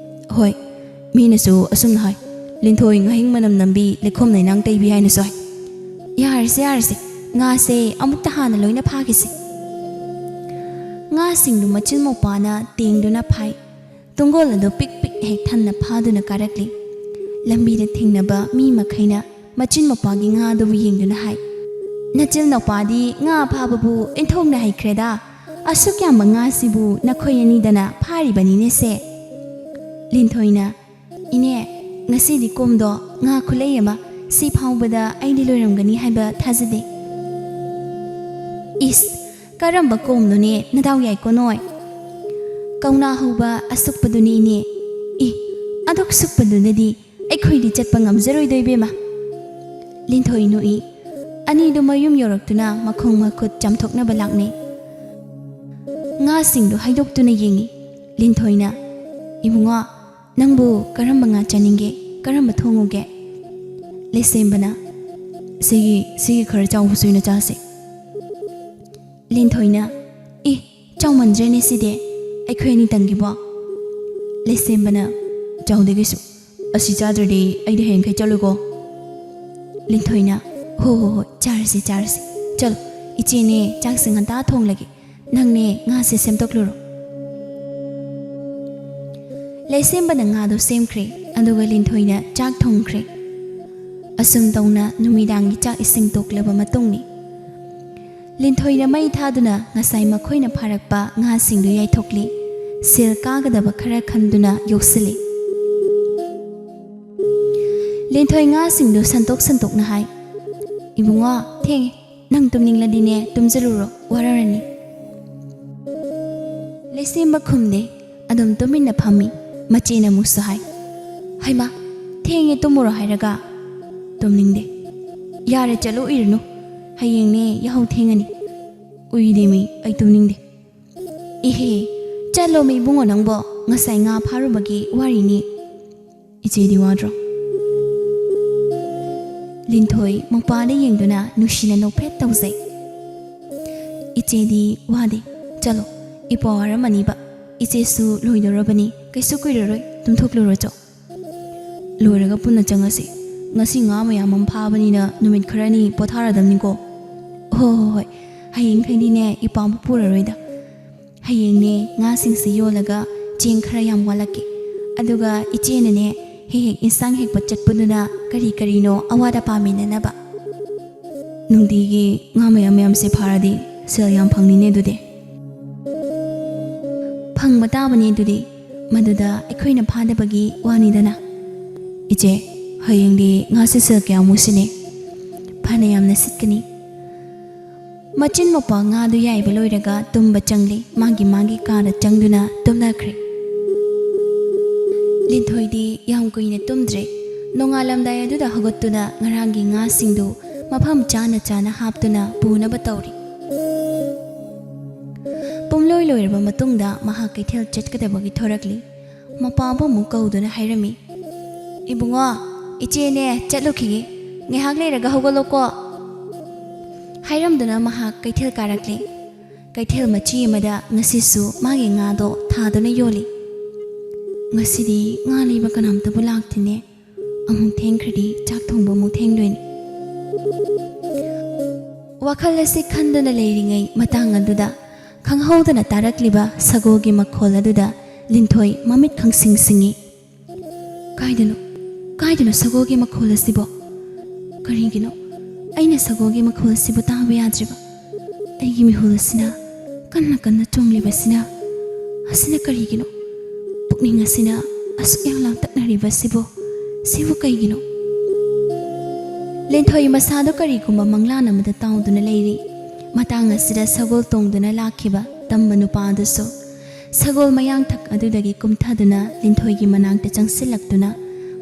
"ꯍꯣꯏ, ꯃꯤꯅꯁꯨ ꯑꯁꯨꯝꯅ ꯍꯥꯏ, ꯂꯤꯟꯊꯣꯏ ꯉꯥꯍꯤꯡ ꯃꯅꯝ ꯅꯝꯕꯤ, ꯂꯩꯈꯣꯝ ꯂꯩꯅꯥꯡ ꯇꯩꯕꯤ ꯍꯥꯏꯅꯁꯨ ꯍꯥꯏ꯫ ꯌꯥꯔꯁꯦ, ꯌꯥꯔꯁꯦ, ꯉꯥꯁꯦ ꯑꯃꯨꯛꯇ ꯍꯥꯟꯅ ꯂꯣꯏꯅ ꯐꯥꯈꯤꯁꯦ꯫" ꯉꯥꯁꯤꯡꯗꯨ ꯃꯆꯤꯟ ꯃꯧꯄꯥꯅ ꯇꯦꯡꯗꯨꯅ ꯐꯥꯏ꯫ ꯇꯨꯡꯒꯣꯜ ꯑꯗꯨ ꯄꯤꯛ ꯄꯤꯛ ꯍꯦꯛ ꯊꯟꯅ ꯐꯥꯗꯨꯅ ꯀꯥꯔꯛꯂꯤ꯫ ꯂꯝꯕꯤꯗ ꯊꯦꯡꯅꯕ ꯃꯤ ꯃꯈꯩꯅ ꯃꯆꯤꯟ ꯃꯧꯄꯥꯒꯤ ꯉꯥꯗꯨꯕꯨ ꯌꯦꯡꯗꯨꯅ ꯍꯥꯏ, "ꯅꯆꯤꯟ ꯅꯧꯄꯥꯗꯤ ꯉꯥ ꯐꯥꯕꯕꯨ ꯏꯟꯊꯣꯛꯅ ꯍꯩꯈ꯭ꯔꯦꯗ꯫ ꯑꯁꯨꯛ ꯌꯥꯝꯕ ꯉꯥꯁꯤꯕꯨ ꯅꯈꯣꯏ ꯑꯅꯤꯗꯅ ꯐꯥꯔꯤꯕꯅꯤꯅꯦꯁꯦ꯫" ꯂꯤꯟꯊꯣꯏꯅ, "ꯏꯅꯦ, ꯉꯁꯤꯗꯤ ꯀꯣꯝꯗꯣ ꯉꯥ ꯈꯨꯂꯩ ꯑꯃ, ꯁꯤ ꯐꯥꯎꯕꯗ ꯑꯩꯗꯤ ꯂꯣꯏꯔꯝꯒꯅꯤ ꯍꯥꯏꯕ ꯊꯥꯖꯗꯦ꯫" "ꯏꯁ, ꯀꯔꯝꯕ ꯀꯣꯝꯅꯣꯅꯦ, ꯅꯗꯥꯎ ꯌꯥꯏꯀꯣ ꯅꯣꯏ꯫ ꯀꯧꯅꯥ ꯍꯧꯕ ꯑꯁꯨꯛꯄꯗꯨꯅꯤ ꯏꯅꯦ꯫ ꯏ, ꯑꯗꯨꯛ ꯁꯨꯛꯄꯗꯨꯗꯗꯤ ꯑꯩꯈꯣꯏꯗꯤ ꯆꯠꯄ ꯉꯝꯖꯔꯣꯏꯗꯣ ꯏꯕꯦꯝꯃ꯫" ꯂꯤꯟꯊꯣꯏ ꯅꯣꯛꯏ꯫ ꯑꯅꯤꯗꯨ ꯃꯌꯨꯝ ꯌꯧꯔꯛꯇꯨꯅ ꯃꯈꯣꯡ ꯃꯈꯨꯠ ꯆꯥꯝꯊꯣꯛꯅꯕ ꯂꯥꯛꯅꯩ꯫ ꯉꯥꯁꯤꯡꯗꯨ ꯍꯥꯏꯗꯣꯛꯇꯨꯅ ꯌꯦꯡꯏ꯫ ꯂꯤꯟꯊꯣꯏꯅ, "ꯏꯕꯨꯡꯉꯣ, ꯅꯪꯕꯨ ꯀꯔꯝꯕ ꯉꯥ ꯆꯥꯅꯤꯡꯒꯦ? ꯀꯔꯝꯕ ꯊꯣꯡꯉꯨꯒꯦ?" ꯂꯩꯁꯦꯝꯕꯅ, "ꯁꯤꯒꯤ, ꯁꯤꯒꯤ ꯈꯔ ꯆꯥꯎꯕꯁꯤ ꯑꯣꯏꯅ ꯆꯥꯁꯦ꯫" ꯂꯤꯟꯊꯣꯏꯅ, "ꯏ, ꯆꯥꯎꯃꯟꯗ꯭ꯔꯦꯅꯦ ꯁꯤꯗꯤ, ꯑꯩꯈꯣꯏ ꯑꯅꯤꯇꯪꯒꯤꯕꯣ?" ꯂꯩꯁꯦꯝꯕꯅ, "ꯆꯥꯎꯗꯦ ꯀꯩꯁꯨ, ꯑꯁꯤ ꯆꯥꯗ꯭ꯔꯗꯤ ꯑꯩꯗꯤ ꯍꯌꯦꯡꯈꯩ ꯆꯠꯂꯣꯏꯀꯣ꯫" ꯂꯤꯟꯊꯣꯏꯅ, "ꯍꯣ ꯍꯣ ꯍꯣꯏ, ꯆꯥꯔꯁꯤ ꯆꯥꯔꯁꯤ꯫ ꯆꯠꯂꯣ, ꯏꯆꯦꯅꯦ ꯆꯥꯛꯁꯦ ꯉꯟꯇꯥ ꯊꯣꯡꯂꯒꯦ, ꯅꯪꯅꯦ ꯉꯥꯁꯦ ꯁꯦꯝꯗꯣꯛꯂꯨꯔꯣ꯫" ꯂꯩꯁꯦꯝꯕꯅ ꯉꯥꯗꯣ ꯁꯦꯝꯈ꯭ꯔꯦ, ꯑꯗꯨꯒ ꯂꯤꯟꯊꯣꯏꯅ ꯆꯥꯛ ꯊꯣꯡꯈ꯭ꯔꯦ꯫ ꯑꯁꯨꯝ ꯇꯧꯅ ꯅꯨꯃꯤꯗꯥꯡꯒꯤ ꯆꯥꯛ ꯏꯁꯤꯡ ꯇꯣꯛꯂꯕ ꯃꯇꯨꯡꯅꯤ꯫ ꯂꯤꯟꯊꯣꯏꯅ ꯃꯩ ꯊꯥꯗꯨꯅ ꯉꯁꯥꯏ ꯃꯈꯣꯏꯅ ꯐꯥꯔꯛꯄ ꯉꯥꯁꯤꯡꯗꯨ ꯌꯥꯏꯊꯣꯛꯂꯤ꯫ ꯁꯦꯜ ꯀꯥꯒꯗꯕ ꯈꯔ ꯈꯟꯗꯨꯅ ꯌꯣꯛꯁꯤꯜꯂꯤ꯫ ꯂꯤꯟꯊꯣꯏ ꯉꯥꯁꯤꯡꯗꯨ ꯁꯟꯇꯣꯛ ꯁꯟꯇꯣꯛꯅ ꯍꯥꯏ, "ꯏꯕꯨꯡꯉꯣ, ꯊꯦꯡꯉꯦ꯫ ꯅꯪ ꯇꯨꯝꯅꯤꯡꯂꯗꯤꯅꯦ, ꯇꯨꯝꯖꯔꯨꯔꯣ, ꯋꯥꯔꯧꯔꯅꯤ꯫" ꯂꯩꯁꯦꯝꯕ ꯈꯨꯝꯗꯦ, ꯑꯗꯨꯝ ꯇꯨꯃꯤꯟꯅ ꯐꯝꯃꯤ꯫ ꯃꯆꯦꯅ ꯑꯃꯨꯛꯁꯨ ꯍꯥꯏ, "ꯍꯩꯃꯥ, ꯊꯦꯡꯉꯦ, ꯇꯨꯝꯃꯨꯔꯣ ꯍꯥꯏꯔꯒ?" "ꯇꯨꯝꯅꯤꯡꯗꯦ꯫" "ꯌꯥꯔꯦ, ꯆꯠꯂꯨ, ꯎꯏꯔꯨꯅꯨ꯫ ꯍꯌꯦꯡꯅꯦ ꯌꯥꯍꯧ ꯊꯦꯡꯉꯅꯤ꯫ ꯎꯏꯗꯦꯃꯤ, ꯑꯩ ꯇꯨꯝꯅꯤꯡꯗꯦ꯫ ꯏꯍꯦ, ꯆꯠꯂꯣꯃꯤ ꯏꯕꯨꯡꯉꯣ ꯅꯪꯕꯣ, ꯉꯁꯥꯏ ꯉꯥ ꯐꯥꯔꯨꯕꯒꯤ ꯋꯥꯔꯤꯅꯤ꯫ ꯏꯆꯦꯗꯤ ꯋꯥꯗ꯭ꯔꯣ? ꯂꯤꯟꯊꯣꯏ ꯃꯄꯥꯗ ꯌꯦꯡꯗꯨꯅ ꯅꯨꯡꯁꯤꯅ ꯅꯣꯛꯐꯦꯠ ꯇꯧꯖꯩ꯫ ꯏꯆꯦꯗꯤ ꯋꯥꯗꯦ꯫ ꯆꯠꯂꯣ, ꯏꯄꯥ ꯋꯥꯔꯝꯃꯅꯤꯕ꯫ ꯏꯆꯦꯁꯨ ꯂꯣꯏꯗꯧꯔꯕꯅꯤ, ꯀꯩꯁꯨ ꯀꯨꯏꯔꯔꯣꯏ, ꯇꯨꯝꯊꯣꯛꯂꯨꯔꯣ ꯆꯣ꯫ ꯂꯣꯏꯔꯒ ꯄꯨꯟꯅ ꯆꯪꯉꯁꯤ꯫ ꯉꯁꯤ ꯉꯥ ꯃꯌꯥꯝ ꯑꯃ ꯐꯥꯕꯅꯤꯅ ꯅꯨꯃꯤꯠ ꯈꯔꯅꯤ ꯄꯣꯊꯥꯔꯗꯝꯅꯤꯀꯣ꯫ ꯍꯣ ꯍꯣ ꯍꯣꯏ, ꯍꯌꯦꯡꯈꯩꯗꯤꯅꯦ ꯏꯄꯥꯕꯨ ꯄꯨꯔꯔꯣꯏꯗ꯫ ꯍꯌꯦꯡꯅꯦ ꯉꯥꯁꯤꯡꯁꯦ ꯌꯣꯜꯂꯒ ꯆꯦꯡ ꯈꯔ ꯌꯥꯝ ꯋꯥꯠꯂꯛꯀꯦ꯫ ꯑꯗꯨꯒ ꯏꯆꯦꯅꯅꯦ ꯍꯦꯛ ꯍꯦꯛ ꯏꯟꯁꯥꯡ ꯍꯦꯛꯄ ꯆꯠꯄꯗꯨꯅ ꯀꯔꯤ ꯀꯔꯤꯅꯣ ꯑꯋꯥꯠ ꯑꯄꯥ ꯃꯦꯟꯅꯅꯕ꯫ ꯅꯨꯡꯇꯤꯒꯤ ꯉꯥ ꯃꯌꯥꯝ ꯃꯌꯥꯝꯁꯦ ꯐꯥꯔꯗꯤ ꯁꯦꯜ ꯌꯥꯝ ꯐꯪꯅꯤꯅꯦ ꯑꯗꯨꯗꯤ꯫ ꯐꯪꯕ ꯇꯥꯕꯅꯦ ꯑꯗꯨꯗꯤ, ꯃꯗꯨꯗ ꯑꯩꯈꯣꯏꯅ ꯐꯥꯗꯕꯒꯤ ꯋꯥꯅꯤꯗꯅ꯫ ꯏꯆꯦ, ꯍꯌꯦꯡꯗꯤ ꯉꯥꯁꯦ ꯁꯦꯜ ꯀꯌꯥꯃꯨꯛ ꯁꯤꯠꯅꯤ? ꯐꯅ ꯌꯥꯝꯅ ꯁꯤꯠꯀꯅꯤ꯫ ꯃꯆꯤꯟ ꯃꯧꯄ꯭ꯋꯥ ꯉꯥꯗꯨ ꯌꯥꯏꯕ ꯂꯣꯏꯔꯒ ꯇꯨꯝꯕ ꯆꯪꯂꯤ꯫ ꯃꯥꯒꯤ ꯃꯥꯒꯤ ꯀꯥꯗ ꯆꯪꯗꯨꯅ ꯇꯨꯝꯅꯈ꯭ꯔꯦ꯫ ꯂꯤꯟꯊꯣꯏꯗꯤ ꯌꯥꯝ ꯀꯨꯏꯅ ꯇꯨꯝꯗ꯭ꯔꯦ꯫ ꯅꯣꯡꯉꯥꯜꯂꯝꯗꯥꯏ ꯑꯗꯨꯗ ꯍꯧꯒꯠꯇꯨꯅ ꯉꯔꯥꯡꯒꯤ ꯉꯥꯁꯤꯡꯗꯨ ꯃꯐꯝ ꯆꯥꯅ ꯆꯥꯅ ꯍꯥꯞꯇꯨꯅ ꯄꯨꯅꯕ ꯇꯧꯔꯤ꯫ ꯄꯨꯝꯂꯣꯏ ꯂꯣꯏꯔꯕ ꯃꯇꯨꯡꯗ ꯃꯍꯥꯛ ꯀꯩꯊꯦꯜ ꯆꯠꯀꯗꯕꯒꯤ ꯊꯣꯔꯛꯂꯤ꯫ ꯃꯄꯥꯕꯨ ꯑꯃꯨꯛ ꯀꯧꯗꯨꯅ ꯍꯥꯏꯔꯝꯃꯤ, "ꯏꯕꯨꯡꯉꯣ, ꯏꯆꯦꯅꯦ ꯆꯠꯂꯨꯈꯤꯒꯦ, ꯉꯥꯏꯍꯥꯛ ꯂꯩꯔꯒ ꯍꯧꯒꯠꯂꯣꯀꯣ꯫" ꯍꯥꯏꯔꯝꯗꯨꯅ ꯃꯍꯥꯛ ꯀꯩꯊꯦꯜ ꯀꯥꯔꯛꯂꯤ꯫ ꯀꯩꯊꯦꯜ ꯃꯆꯤ ꯑꯃꯗ ꯉꯁꯤꯁꯨ ꯃꯥꯒꯤ ꯉꯥꯗꯣ ꯊꯥꯗꯨꯅ ꯌꯣꯜꯂꯤ꯫ "ꯉꯁꯤꯗꯤ ꯉꯥ ꯂꯩꯕ ꯀꯅꯥꯝꯇꯕꯨ ꯂꯥꯛꯇꯦꯅꯦ꯫ ꯑꯃꯨꯛ ꯊꯦꯡꯈ꯭ꯔꯗꯤ ꯆꯥꯛ ꯊꯣꯡꯕ ꯑꯃꯨꯛ ꯊꯦꯡꯗꯣꯏꯅꯤ꯫" ꯋꯥꯈꯜ ꯑꯁꯤ ꯈꯟꯗꯨꯅ ꯂꯩꯔꯤꯉꯩ ꯃꯇꯥꯡ ꯑꯗꯨꯗ ꯈꯪꯍꯧꯗꯅ ꯇꯥꯔꯛꯂꯤꯕ ꯁꯒꯣꯜꯒꯤ ꯃꯈꯣꯜ ꯑꯗꯨꯗ ꯂꯤꯟꯊꯣꯏ ꯃꯃꯤꯠ ꯈꯪꯁꯤꯡ ꯁꯤꯡꯏ꯫ "ꯀꯥꯏꯗꯅꯣ, ꯀꯥꯏꯗꯅꯣ ꯁꯒꯣꯜꯒꯤ ꯃꯈꯣꯜ ꯑꯁꯤꯕꯣ? ꯀꯔꯤꯒꯤꯅꯣ ꯑꯩꯅ ꯁꯒꯣꯜꯒꯤ ꯃꯈꯣꯜ ꯑꯁꯤꯕꯨ ꯇꯥꯕ ꯌꯥꯗ꯭ꯔꯤꯕ? ꯑꯩꯒꯤ ꯃꯤꯍꯨꯜ ꯑꯁꯤꯅ ꯀꯟꯅ ꯀꯟꯅ ꯆꯣꯡꯂꯤꯕꯁꯤꯅ, ꯑꯁꯤꯅ ꯀꯔꯤꯒꯤꯅꯣ? ꯄꯨꯛꯅꯤꯡ ꯑꯁꯤꯅ ꯑꯁꯨꯛ ꯌꯥꯝ ꯂꯥꯡꯇꯛꯅꯔꯤꯕꯁꯤꯕꯨ, ꯁꯤꯕꯨ ꯀꯩꯒꯤꯅꯣ?" ꯂꯤꯟꯊꯣꯏ ꯃꯁꯥꯗꯨ ꯀꯔꯤꯒꯨꯝꯕ ꯃꯪꯂꯥꯟ ꯑꯃꯗ ꯇꯥꯎꯗꯨꯅ ꯂꯩꯔꯤ꯫ ꯃꯇꯥꯡ ꯑꯁꯤꯗ ꯁꯒꯣꯜ ꯇꯣꯡꯗꯨꯅ ꯂꯥꯛꯈꯤꯕ ꯇꯝꯕ ꯅꯨꯄꯥ ꯑꯗꯨꯁꯨ ꯁꯒꯣꯜ ꯃꯌꯥꯡꯊꯛ ꯑꯗꯨꯗꯒꯤ ꯀꯨꯝꯊꯗꯨꯅ ꯂꯤꯟꯊꯣꯏꯒꯤ ꯃꯅꯥꯛꯇ ꯆꯪꯁꯤꯜꯂꯛꯇꯨꯅ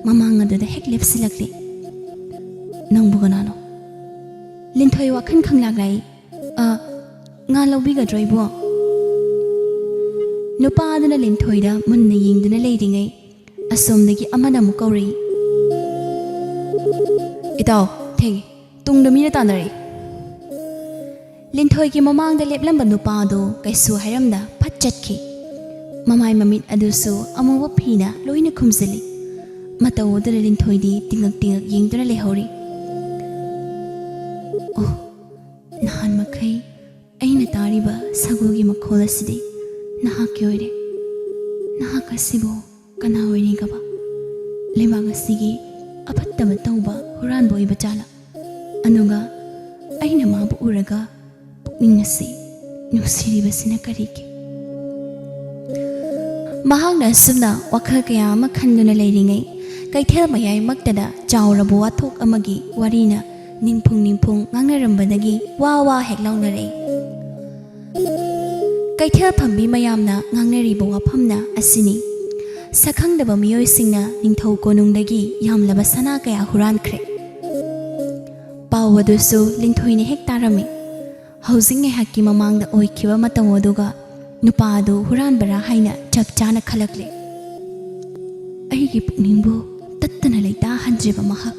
ꯃꯃꯥꯡ ꯑꯗꯨꯗ ꯍꯦꯛ ꯂꯦꯞꯁꯤꯜꯂꯛꯂꯤ꯫ "ꯅꯪꯕꯨ ꯀꯅꯥꯅꯣ?" ꯂꯤꯟꯊꯣꯏ ꯋꯥꯈꯜ ꯈꯪꯂꯥꯛ ꯂꯥꯛꯏ꯫ "ꯑ, ꯉꯥ ꯂꯧꯕꯤꯒꯗ꯭ꯔꯣ, ꯏꯕꯣ?" ꯅꯨꯄꯥ ꯑꯗꯨꯅ ꯂꯤꯟꯊꯣꯏꯗ ꯃꯨꯟꯅ ꯌꯦꯡꯗꯨꯅ ꯂꯩꯔꯤꯉꯩ, ꯑꯁꯣꯝꯗꯒꯤ ꯑꯃꯅ ꯑꯃꯨꯛ ꯀꯧꯔꯛꯏ꯫ "ꯏꯇꯥꯎ, ꯊꯦꯡꯉꯦ꯫ ꯇꯨꯡꯗ ꯃꯤꯅ ꯇꯥꯟꯅꯔꯛꯏ꯫" ꯂꯤꯟꯊꯣꯏꯒꯤ ꯃꯃꯥꯡꯗ ꯂꯦꯞꯂꯝꯕ ꯅꯨꯄꯥ ꯑꯗꯨ ꯀꯩꯁꯨ ꯍꯥꯏꯔꯝꯗ ꯐꯠ ꯆꯠꯈꯤ꯫ ꯃꯃꯥꯏ ꯃꯃꯤꯠ ꯑꯗꯨꯁꯨ ꯑꯃꯨꯕ ꯐꯤꯅ ꯂꯣꯏꯅ ꯈꯨꯝꯖꯤꯜꯂꯤ꯫ ꯃꯇꯧ ꯑꯗꯨꯗ ꯂꯤꯟꯊꯣꯏꯗꯤ ꯇꯤꯡꯉꯛ ꯇꯤꯡꯉꯛ ꯌꯦꯡꯗꯨꯅ ꯂꯩꯍꯧꯔꯤ꯫ "ꯑꯣ, ꯅꯍꯥꯟ ꯃꯈꯩ ꯑꯩꯅ ꯇꯥꯔꯤꯕ ꯁꯒꯣꯜꯒꯤ ꯃꯈꯣꯜ ꯑꯁꯤꯗꯤ ꯅꯍꯥꯛꯀꯤ ꯑꯣꯏꯔꯦ꯫ ꯅꯍꯥꯛ ꯑꯁꯤꯕꯨ ꯀꯅꯥ ꯑꯣꯏꯔꯤꯒꯕ? ꯂꯩꯕꯥꯛ ꯑꯁꯤꯒꯤ ꯑꯐꯠꯇꯕ ꯇꯧꯕ ꯍꯨꯔꯥꯟꯕ ꯑꯣꯏꯕ ꯖꯥꯠꯂ? ꯑꯗꯨꯒ ꯑꯩꯅ ꯃꯥꯕꯨ ꯎꯔꯒ ꯄꯨꯛꯅꯤꯡ ꯑꯁꯤ ꯅꯨꯡꯁꯤꯔꯤꯕꯁꯤꯅ ꯀꯔꯤꯒꯤ?" ꯃꯍꯥꯛꯅ ꯑꯁꯨꯝꯅ ꯋꯥꯈꯜ ꯀꯌꯥ ꯑꯃ ꯈꯟꯗꯨꯅ ꯂꯩꯔꯤꯉꯩ, ꯀꯩꯊꯦꯜ ꯃꯌꯥꯏꯃꯛꯇꯗ ꯆꯥꯎꯔꯕ ꯋꯥꯊꯣꯛ ꯑꯃꯒꯤ ꯋꯥꯔꯤꯅ ꯅꯤꯡꯐꯨꯡ ꯅꯤꯡꯐꯨꯡ ꯉꯥꯡꯅꯔꯝꯕꯗꯒꯤ ꯋꯥ ꯋꯥ ꯍꯦꯛ ꯂꯥꯎꯅꯔꯛꯏ꯫ ꯀꯩꯊꯦꯜ ꯐꯝꯕꯤ ꯃꯌꯥꯝꯅ ꯉꯥꯡꯅꯔꯤꯕ ꯋꯥꯐꯝꯅ ꯑꯁꯤꯅꯤ: ꯁꯛꯈꯪꯗꯕ ꯃꯤꯑꯣꯏꯁꯤꯡꯅ ꯅꯤꯡꯊꯧ ꯀꯣꯅꯨꯡꯗꯒꯤ ꯌꯥꯝꯂꯕ ꯁꯅꯥ ꯀꯌꯥ ꯍꯨꯔꯥꯟꯈ꯭ꯔꯦ꯫ ꯄꯥꯎ ꯑꯗꯨꯁꯨ ꯂꯤꯟꯊꯣꯏꯅ ꯍꯦꯛ ꯇꯥꯔꯝꯃꯤ꯫ ꯍꯧꯖꯤꯛ ꯉꯥꯏꯍꯥꯛꯀꯤ ꯃꯃꯥꯡꯗ ꯑꯣꯏꯈꯤꯕ ꯃꯇꯧ ꯑꯗꯨꯒ ꯅꯨꯄꯥ ꯑꯗꯨ ꯍꯨꯔꯥꯟꯕꯔꯥ ꯍꯥꯏꯅ ꯆꯞ ꯆꯥꯅ ꯈꯜꯂꯛꯂꯦ꯫ ꯑꯩꯒꯤ ꯄꯨꯛꯅꯤꯡꯕꯨ ꯇꯠꯇꯅ ꯂꯩꯇꯥꯍꯟꯗ꯭ꯔꯤꯕ ꯃꯍꯥꯛ,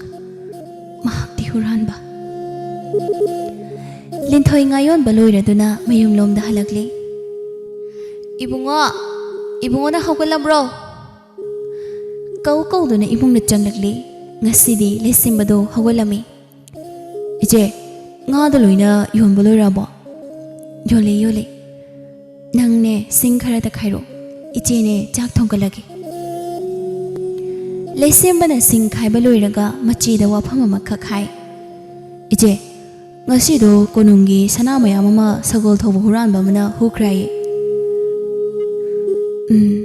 ꯃꯍꯥꯛꯇꯤ ꯍꯨꯔꯥꯟꯕ꯫ ꯂꯤꯟꯊꯣꯏ ꯉꯥ ꯌꯣꯟꯕ ꯂꯣꯏꯔꯗꯨꯅ ꯃꯌꯨꯝꯂꯣꯝꯗ ꯍꯜꯂꯛꯂꯦ꯫ "ꯏꯕꯨꯡꯉꯣ, ꯏꯕꯨꯡꯉꯣꯅ ꯍꯧꯒꯠꯂꯝꯕ꯭ꯔꯣ?" ꯀꯧ ꯀꯧꯗꯨꯅ ꯏꯃꯨꯡꯗ ꯆꯪꯂꯛꯂꯦ꯫ ꯉꯁꯤꯗꯤ ꯂꯩꯁꯦꯝꯕꯗꯣ ꯍꯧꯒꯠꯂꯝꯃꯤ꯫ "ꯏꯆꯦ, ꯉꯥꯗꯣ ꯂꯣꯏꯅ ꯌꯣꯟꯕ ꯂꯣꯏꯔꯕꯣ?" "ꯌꯣꯜꯂꯦ, ꯌꯣꯜꯂꯦ꯫ ꯅꯪꯅꯦ ꯁꯤꯡ ꯈꯔ ꯇꯛꯈꯥꯏꯔꯣ, ꯏꯆꯦꯅꯦ ꯆꯥꯛ ꯊꯣꯡꯒꯠꯂꯒꯦ꯫" ꯂꯩꯁꯦꯝꯕꯅ ꯁꯤꯡ ꯈꯥꯏꯕ ꯂꯣꯏꯔꯒ ꯃꯆꯦꯗ ꯋꯥꯐꯝ ꯑꯃꯈꯛ ꯍꯥꯏ꯫ "ꯏꯆꯦ, ꯉꯁꯤꯗꯣ ꯀꯣꯅꯨꯡꯒꯤ ꯁꯅꯥ ꯃꯌꯥꯝ ꯑꯃ ꯁꯒꯣꯜ ꯊꯧꯕ ꯍꯨꯔꯥꯟꯕ ꯑꯃꯅ ꯍꯨꯈ꯭ꯔꯦ ꯍꯥꯏꯌꯦ꯫" ꯎꯝ,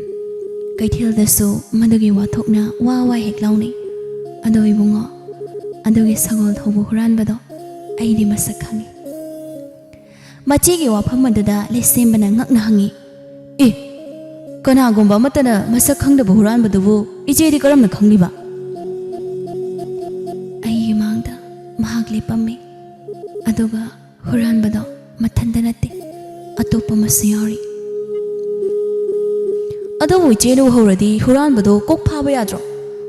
ꯀꯩꯊꯦꯜꯗꯁꯨ ꯃꯗꯨꯒꯤ ꯋꯥꯊꯣꯛꯅ ꯋꯥ ꯋꯥ ꯍꯦꯛ ꯂꯥꯎꯅꯩ꯫ "ꯑꯗꯣ ꯏꯕꯨꯡꯉꯣ, ꯑꯗꯨꯒꯤ ꯁꯒꯣꯜ ꯊꯧꯕ ꯍꯨꯔꯥꯟꯕꯗꯣ ꯑꯩꯗꯤ ꯃꯁꯛ ꯈꯪꯉꯤ꯫" ꯃꯆꯦꯒꯤ ꯋꯥꯐꯝ ꯑꯗꯨꯗ ꯂꯩꯁꯦꯝꯕꯅ ꯉꯛꯅ ꯍꯪꯉꯤ, "ꯑꯦ, ꯀꯅꯥꯒꯨꯝꯕ ꯑꯃꯠꯇꯅ ꯃꯁꯛ ꯈꯪꯗꯕ ꯍꯨꯔꯥꯟꯕꯗꯨꯕꯨ ꯏꯆꯦꯗꯤ ꯀꯔꯝꯅ ꯈꯪꯂꯤꯕ?" ꯑꯩꯒꯤ ꯃꯥꯡꯗ ꯃꯍꯥꯛ ꯂꯦꯞꯄꯝꯃꯤ꯫ ꯑꯗꯨꯒ ꯍꯨꯔꯥꯟꯕꯗꯣ ꯃꯊꯟꯇ ꯅꯠꯇꯦ, ꯑꯇꯣꯞꯄ ꯑꯃꯁꯨ ꯌꯥꯎꯔꯤ꯫ ꯑꯗꯨꯕꯨ ꯏꯆꯦꯅ ꯎꯍꯧꯔꯗꯤ ꯍꯨꯔꯥꯟꯕꯗꯣ ꯀꯣꯛ ꯐꯥꯕ ꯌꯥꯗ꯭ꯔꯣ?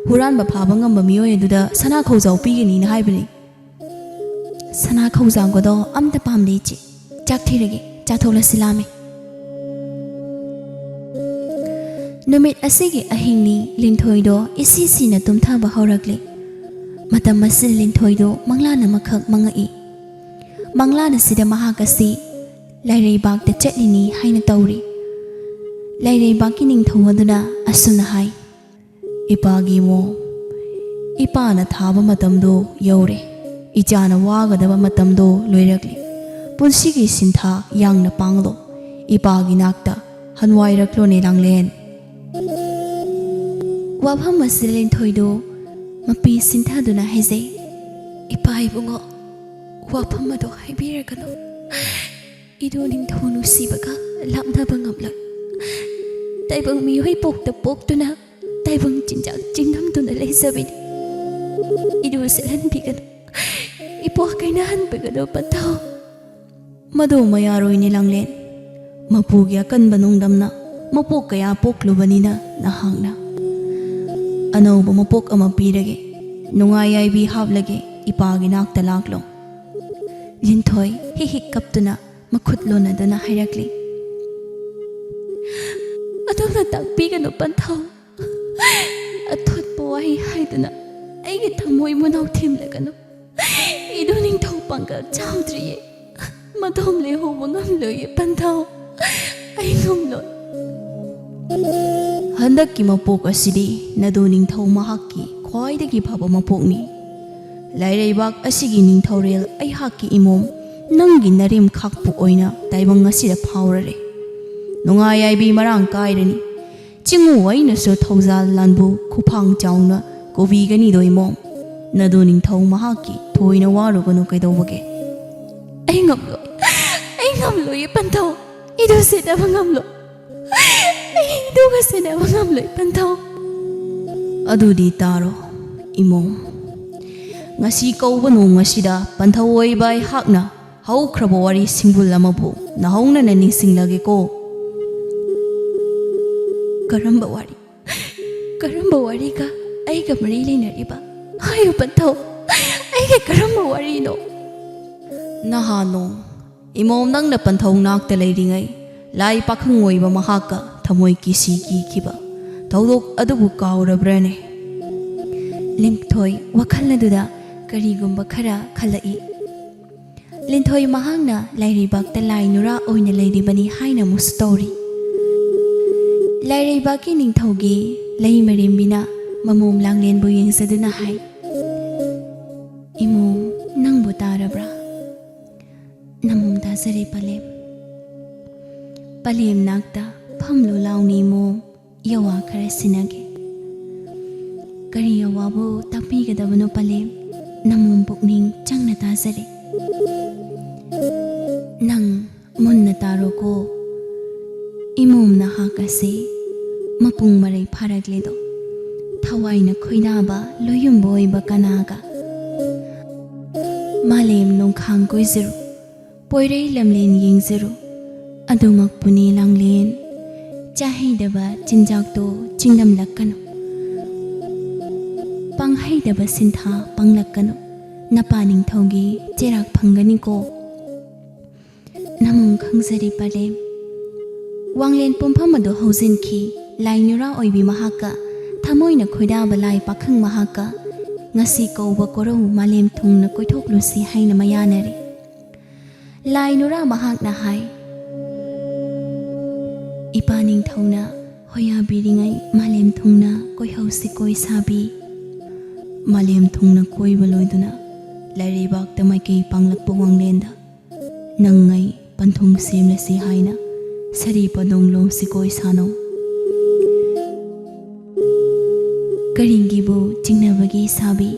ꯍꯨꯔꯥꯟꯕ ꯐꯥꯕ ꯉꯝꯕ ꯃꯤꯑꯣꯏ ꯑꯗꯨꯗ ꯁꯅꯥ ꯈꯧꯖꯥꯎ ꯄꯤꯒꯅꯤꯅ ꯍꯥꯏꯕꯅꯤ꯫ ꯁꯅꯥ ꯈꯧꯖꯥꯎꯒꯗꯣ ꯑꯝꯇ ꯄꯥꯝꯗꯦ ꯏꯆꯦ꯫ ꯆꯥꯛ ꯊꯤꯔꯒꯦ, ꯆꯥꯊꯣꯛꯂꯁꯤ, ꯂꯥꯝꯃꯦ꯫ ꯅꯨꯃꯤꯠ ꯑꯁꯤꯒꯤ ꯑꯍꯤꯡꯅꯤ꯫ ꯂꯤꯟꯊꯣꯏꯗꯣ ꯏꯁꯤ ꯁꯤꯅ ꯇꯨꯝꯊꯕ ꯍꯧꯔꯛꯂꯦ꯫ ꯃꯇꯝ ꯑꯁꯤꯗ ꯂꯤꯟꯊꯣꯏꯗꯣ ꯃꯪꯂꯥꯟ ꯑꯃꯈꯛ ꯃꯪꯉꯛꯏ꯫ ꯃꯪꯂꯥꯟ ꯑꯁꯤꯗ ꯃꯍꯥꯛ ꯑꯁꯤ ꯂꯥꯏꯔꯩꯕꯥꯛꯇ ꯆꯠꯂꯤꯅꯤ ꯍꯥꯏꯅ ꯇꯧꯔꯤ꯫ ꯂꯥꯏꯔꯩꯕꯥꯛꯀꯤ ꯅꯤꯡꯊꯧ ꯑꯗꯨꯅ ꯑꯁꯨꯝꯅ ꯍꯥꯏ, "ꯏꯄꯥꯒꯤ ꯃꯣ, ꯏꯄꯥꯅ ꯊꯥꯕ ꯃꯇꯝꯗꯣ ꯌꯧꯔꯦ꯫ ꯏꯆꯥꯅ ꯋꯥꯒꯗꯕ ꯃꯇꯝꯗꯣ ꯂꯣꯏꯔꯛꯂꯦ꯫ ꯄꯨꯟꯁꯤꯒꯤ ꯁꯤꯟꯊꯥ ꯌꯥꯡꯅ ꯄꯥꯡꯂꯣ꯫ ꯏꯄꯥꯒꯤ ꯅꯥꯛꯇ ꯍꯟꯋꯥꯏꯔꯛꯂꯣꯅꯦ ꯂꯥꯡꯂꯦꯟ"꯫ ꯋꯥꯐꯝ ꯑꯁꯤꯗ ꯂꯤꯟꯊꯣꯏꯗꯨ ꯃꯄꯤ ꯁꯤꯟꯊꯗꯨꯅ ꯍꯥꯏꯖꯩ, "ꯏꯄꯥ ꯏꯕꯨꯡꯉꯣ, ꯋꯥꯐꯝ ꯑꯗꯨ ꯍꯥꯏꯕꯤꯔꯒꯅꯨ꯫ ꯏꯗꯨ ꯅꯤꯡꯊꯧ ꯅꯨꯡꯁꯤꯕꯒ ꯂꯥꯞꯅꯕ ꯉꯝꯂꯣꯏ꯫ ꯇꯥꯏꯕꯪ ꯃꯤꯑꯣꯏ ꯄꯣꯛꯇ ꯄꯣꯛꯇꯨꯅ ꯇꯥꯏꯕꯪ ꯆꯤꯟꯖꯥꯛ ꯆꯤꯟꯗꯝꯗꯨꯅ ꯂꯩꯖꯕꯤꯅꯤ꯫ ꯏꯗꯨ ꯁꯤꯠꯍꯟꯕꯤꯒꯅꯨ, ꯏꯄ꯭ꯋꯥ ꯀꯥꯏꯅꯍꯟꯕꯤꯒꯅꯨ ꯄꯟꯊꯧ"꯫ ꯃꯗꯨ ꯃꯌꯥꯔꯣꯏꯅꯤ ꯂꯥꯡꯂꯦꯟ꯫ ꯃꯄꯨꯒꯤ ꯑꯀꯟꯕ ꯅꯨꯡꯗꯝꯅ ꯃꯄꯣꯛ ꯀꯌꯥ ꯄꯣꯛꯂꯨꯕꯅꯤꯅ ꯅꯍꯥꯛꯅ ꯑꯅꯧꯕ ꯃꯄꯣꯛ ꯑꯃ ꯄꯤꯔꯒꯦ꯫ ꯅꯨꯡꯉꯥꯏ ꯌꯥꯏꯕꯤ ꯍꯥꯞꯂꯒꯦ, ꯏꯄꯥꯒꯤ ꯅꯥꯛꯇ ꯂꯥꯛꯂꯣ꯫ ꯂꯤꯟꯊꯣꯏ ꯍꯤꯛ ꯍꯤꯛ ꯀꯞꯇꯨꯅ ꯃꯈꯨꯠ ꯂꯣꯟꯅꯗꯨꯅ ꯍꯥꯏꯔꯛꯂꯤ, "ꯑꯗꯨꯝꯅ ꯇꯥꯛꯄꯤꯒꯅꯨ ꯄꯟꯊꯧ꯫ ꯑꯊꯣꯠꯄ ꯋꯥꯍꯩ ꯍꯥꯏꯗꯨꯅ ꯑꯩꯒꯤ ꯊꯃꯣꯏ ꯃꯅꯥꯎ ꯊꯦꯝꯂꯒꯅꯨ꯫ ꯏꯗꯨ ꯅꯤꯡꯊꯧ ꯄꯥꯡꯒꯜ ꯆꯥꯎꯗ꯭ꯔꯤꯌꯦ꯫ ꯃꯗꯣꯝ ꯂꯩꯍꯧꯕ ꯉꯝꯂꯣꯏꯌꯦ ꯄꯟꯊꯧ꯫ ꯑꯩ ꯉꯝꯂꯣꯏ"꯫ ꯍꯟꯗꯛꯀꯤ ꯃꯄꯣꯛ ꯑꯁꯤꯗꯤ ꯅꯗꯨ ꯅꯤꯡꯊꯧ ꯃꯍꯥꯛꯀꯤ ꯈ꯭ꯋꯥꯏꯗꯒꯤ ꯐꯕ ꯃꯄꯣꯛꯅꯤ꯫ ꯂꯥꯏꯔꯩꯕꯥꯛ ꯑꯁꯤꯒꯤ ꯅꯤꯡꯊꯧꯔꯦꯜ ꯑꯩꯍꯥꯛꯀꯤ ꯏꯃꯣꯝ ꯅꯪꯒꯤ ꯅꯔꯦꯝ ꯈꯥꯛꯄꯨ ꯑꯣꯏꯅ ꯇꯥꯏꯕꯪ ꯑꯁꯤꯗ ꯐꯥꯎꯔꯔꯦ꯫ ꯅꯨꯡꯉꯥꯏ ꯌꯥꯏꯕꯤ ꯃꯔꯥꯡ ꯀꯥꯏꯔꯅꯤ꯫ ꯆꯤꯡꯉꯨ ꯑꯩꯅꯁꯨ ꯊꯧꯖꯥꯜ ꯂꯥꯟꯕꯨ ꯈꯨꯐꯥꯡ ꯆꯥꯎꯅ ꯀꯣꯕꯤꯒꯅꯤꯗꯣ ꯏꯃꯣꯝ꯫ ꯅꯗꯨ ꯅꯤꯡꯊꯧ ꯃꯍꯥꯛꯀꯤ ꯊꯣꯏꯅ ꯋꯥꯔꯨꯒꯅꯨ ꯀꯩꯗꯧꯕꯒꯦ꯫ ꯑꯩ ꯉꯝꯂꯣꯏ, ꯑꯩ ꯉꯝꯂꯣꯏꯌꯦ ꯄꯟꯊꯧ꯫ ꯏꯗꯨ ꯁꯤꯗꯕ ꯉꯝꯂꯣꯏ꯫ ꯑꯩ ꯏꯗꯨꯒ ꯁꯤꯟꯅꯕ ꯉꯝꯂꯣꯏ ꯄꯟꯊꯧ꯫ ꯑꯗꯨꯗꯤ ꯇꯥꯔꯣ ꯏꯃꯣꯝ꯫ ꯉꯁꯤ ꯀꯧꯕ ꯅꯣꯡ ꯑꯁꯤꯗ ꯄꯟꯊꯧ ꯑꯣꯏꯕ ꯑꯩꯍꯥꯛꯅ ꯍꯧꯈ꯭ꯔꯕ ꯋꯥꯔꯤ ꯁꯤꯡꯕꯨꯜ ꯑꯃꯕꯨ ꯅꯧꯍꯧꯅꯅ ꯅꯤꯡꯁꯤꯡꯂꯒꯦꯀꯣ꯫ ꯀꯔꯝꯕ ꯋꯥꯔꯤ? ꯀꯔꯝꯕ ꯋꯥꯔꯤꯒ ꯑꯩꯒ ꯃꯔꯤ ꯂꯩꯅꯔꯤꯕ? ꯍꯥꯏꯌꯨ ꯄꯟꯊꯧ, ꯑꯩꯒꯤ ꯀꯔꯝꯕ ꯋꯥꯔꯤꯅꯣ? ꯅꯍꯥ ꯅꯣꯡ, ꯏꯃꯣꯝ ꯅꯪꯅ ꯄꯟꯊꯧ ꯅꯥꯛꯇ ꯂꯩꯔꯤꯉꯩ ꯂꯥꯏ ꯄꯥꯈꯪ ꯑꯣꯏꯕ ꯃꯍꯥꯛꯀ ꯊꯃꯣꯏ ꯀꯤꯁꯤ ꯀꯤꯈꯤꯕ ꯊꯧꯗꯣꯛ ꯑꯗꯨꯕꯨ ꯀꯥꯎꯔꯕ꯭ꯔꯅꯦ? ꯂꯤꯟꯊꯣꯏ ꯋꯥꯈꯜ ꯑꯗꯨꯗ ꯀꯔꯤꯒꯨꯝꯕ ꯈꯔ ꯈꯜꯂꯛꯏ꯫ ꯂꯤꯟꯊꯣꯏ ꯃꯍꯥꯛꯅ ꯂꯥꯏꯔꯩꯕꯥꯛꯇ ꯂꯥꯏ ꯅꯨꯔꯥ ꯑꯣꯏꯅ ꯂꯩꯔꯤꯕꯅꯤ ꯍꯥꯏꯅ ꯑꯃꯨꯛꯁꯨ ꯇꯧꯔꯤ꯫ ꯂꯥꯏꯔꯩꯕꯥꯛꯀꯤ ꯅꯤꯡꯊꯧꯒꯤ ꯂꯩꯃꯔꯦꯝꯕꯤꯅ ꯃꯃꯣꯝ ꯂꯥꯡꯂꯦꯟꯕꯨ ꯌꯦꯡꯖꯗꯨꯅ ꯍꯥꯏ, "ꯏꯃꯣꯝ, ꯅꯪꯕꯨ ꯇꯥꯔꯕ꯭ꯔꯥ?" "ꯅꯃꯣꯝ ꯇꯥꯖꯔꯦ ꯄꯂꯦꯝ꯫" "ꯄꯂꯦꯝ ꯅꯥꯛꯇ ꯐꯝꯂꯨ ꯂꯥꯎꯅꯤ ꯏꯃꯣꯝ, ꯌꯋꯥ ꯈꯔ ꯁꯤꯟꯅꯒꯦ꯫" "ꯀꯔꯤ ꯌꯋꯥꯕꯨ ꯇꯥꯛꯄꯤꯒꯗꯕꯅꯣ ꯄꯂꯦꯝ? ꯅꯃꯣꯝ ꯄꯨꯛꯅꯤꯡ ꯆꯪꯅ ꯇꯥꯖꯔꯦ꯫" "ꯅꯪ ꯃꯨꯟꯅ ꯇꯥꯔꯣꯀꯣ꯫ ꯏꯃꯣꯝ ꯅꯍꯥꯛ ꯑꯁꯤ ꯃꯄꯨꯡ ꯃꯔꯩ ꯐꯥꯔꯛꯂꯦꯗꯣ꯫ ꯊꯋꯥꯏꯅ ꯈꯣꯏꯗꯥꯕ ꯂꯣꯏꯌꯨꯝꯕ ꯑꯣꯏꯕ ꯀꯅꯥꯒ? ꯃꯥꯂꯦꯝ ꯅꯣꯡꯈꯥꯡ ꯀꯣꯏꯖꯔꯨ, ꯄꯣꯏꯔꯩ ꯂꯝꯂꯦꯟ ꯌꯦꯡꯖꯔꯨ꯫ ꯑꯗꯨꯃꯛꯄꯨꯅꯤ ꯂꯥꯡꯂꯦꯟ, ꯆꯥꯍꯩꯗꯕ ꯆꯤꯟꯖꯥꯛꯇꯣ ꯆꯤꯡꯂꯝꯂꯛꯀꯅꯨ, ꯄꯥꯡꯍꯩꯗꯕ ꯁꯤꯟꯊꯥ ꯄꯥꯡꯂꯛꯀꯅꯨ꯫ ꯅꯄꯥ ꯅꯤꯡꯊꯧꯒꯤ ꯆꯩꯔꯥꯛ ꯐꯪꯒꯅꯤꯀꯣ꯫ ꯅꯃꯣꯝ ꯈꯪꯖꯔꯤ ꯄꯂꯦꯝ꯫" ꯋꯥꯡꯂꯦꯟ ꯄꯨꯝꯐꯝ ꯑꯗꯨ ꯍꯧꯖꯤꯟꯈꯤ꯫ ꯂꯥꯏ ꯅꯨꯔꯥ ꯑꯣꯏꯕꯤ ꯃꯍꯥꯛꯀ, ꯊꯃꯣꯏꯅ ꯈꯣꯏꯗꯥꯕ ꯂꯥꯏ ꯄꯥꯈꯪ ꯃꯍꯥꯛꯀ ꯉꯁꯤ ꯀꯧꯕ ꯀꯣꯔꯧ ꯃꯥꯂꯦꯝ ꯊꯨꯡꯅ ꯀꯣꯏꯊꯣꯛꯂꯨꯁꯤ ꯍꯥꯏꯅ ꯃꯌꯥꯅꯔꯤ꯫ ꯂꯥꯏ ꯅꯨꯔꯥ ꯃꯍꯥꯛꯅ ꯍꯥꯏ, "ꯏꯄꯥ ꯅꯤꯡꯊꯧꯅ ꯍꯣꯌꯥꯕꯤꯔꯤꯉꯩ ꯃꯥꯂꯦꯝ ꯊꯨꯡꯅ ꯀꯣꯏꯍꯧꯁꯤ ꯀꯣꯏ ꯁꯥꯕꯤ꯫" ꯃꯥꯂꯦꯝ ꯊꯨꯡꯅ ꯀꯣꯏꯕ ꯂꯣꯏꯗꯨꯅ ꯂꯥꯏꯔꯩꯕꯥꯛꯇ ꯃꯥꯏꯀꯩ ꯄꯥꯡꯂꯛꯄ ꯋꯥꯡꯂꯦꯟꯗ ꯅꯪ ꯑꯩ ꯄꯟꯊꯨꯡ ꯁꯦꯝꯂꯁꯤ ꯍꯥꯏꯅ ꯁꯥꯔꯤ ꯄꯗꯣꯡ ꯂꯣꯝꯁꯤ ꯀꯣꯏ ꯁꯥꯅꯧ꯫ ꯀꯔꯤꯒꯤꯕꯨ ꯆꯤꯡꯅꯕꯒꯤ ꯁꯥꯕꯤ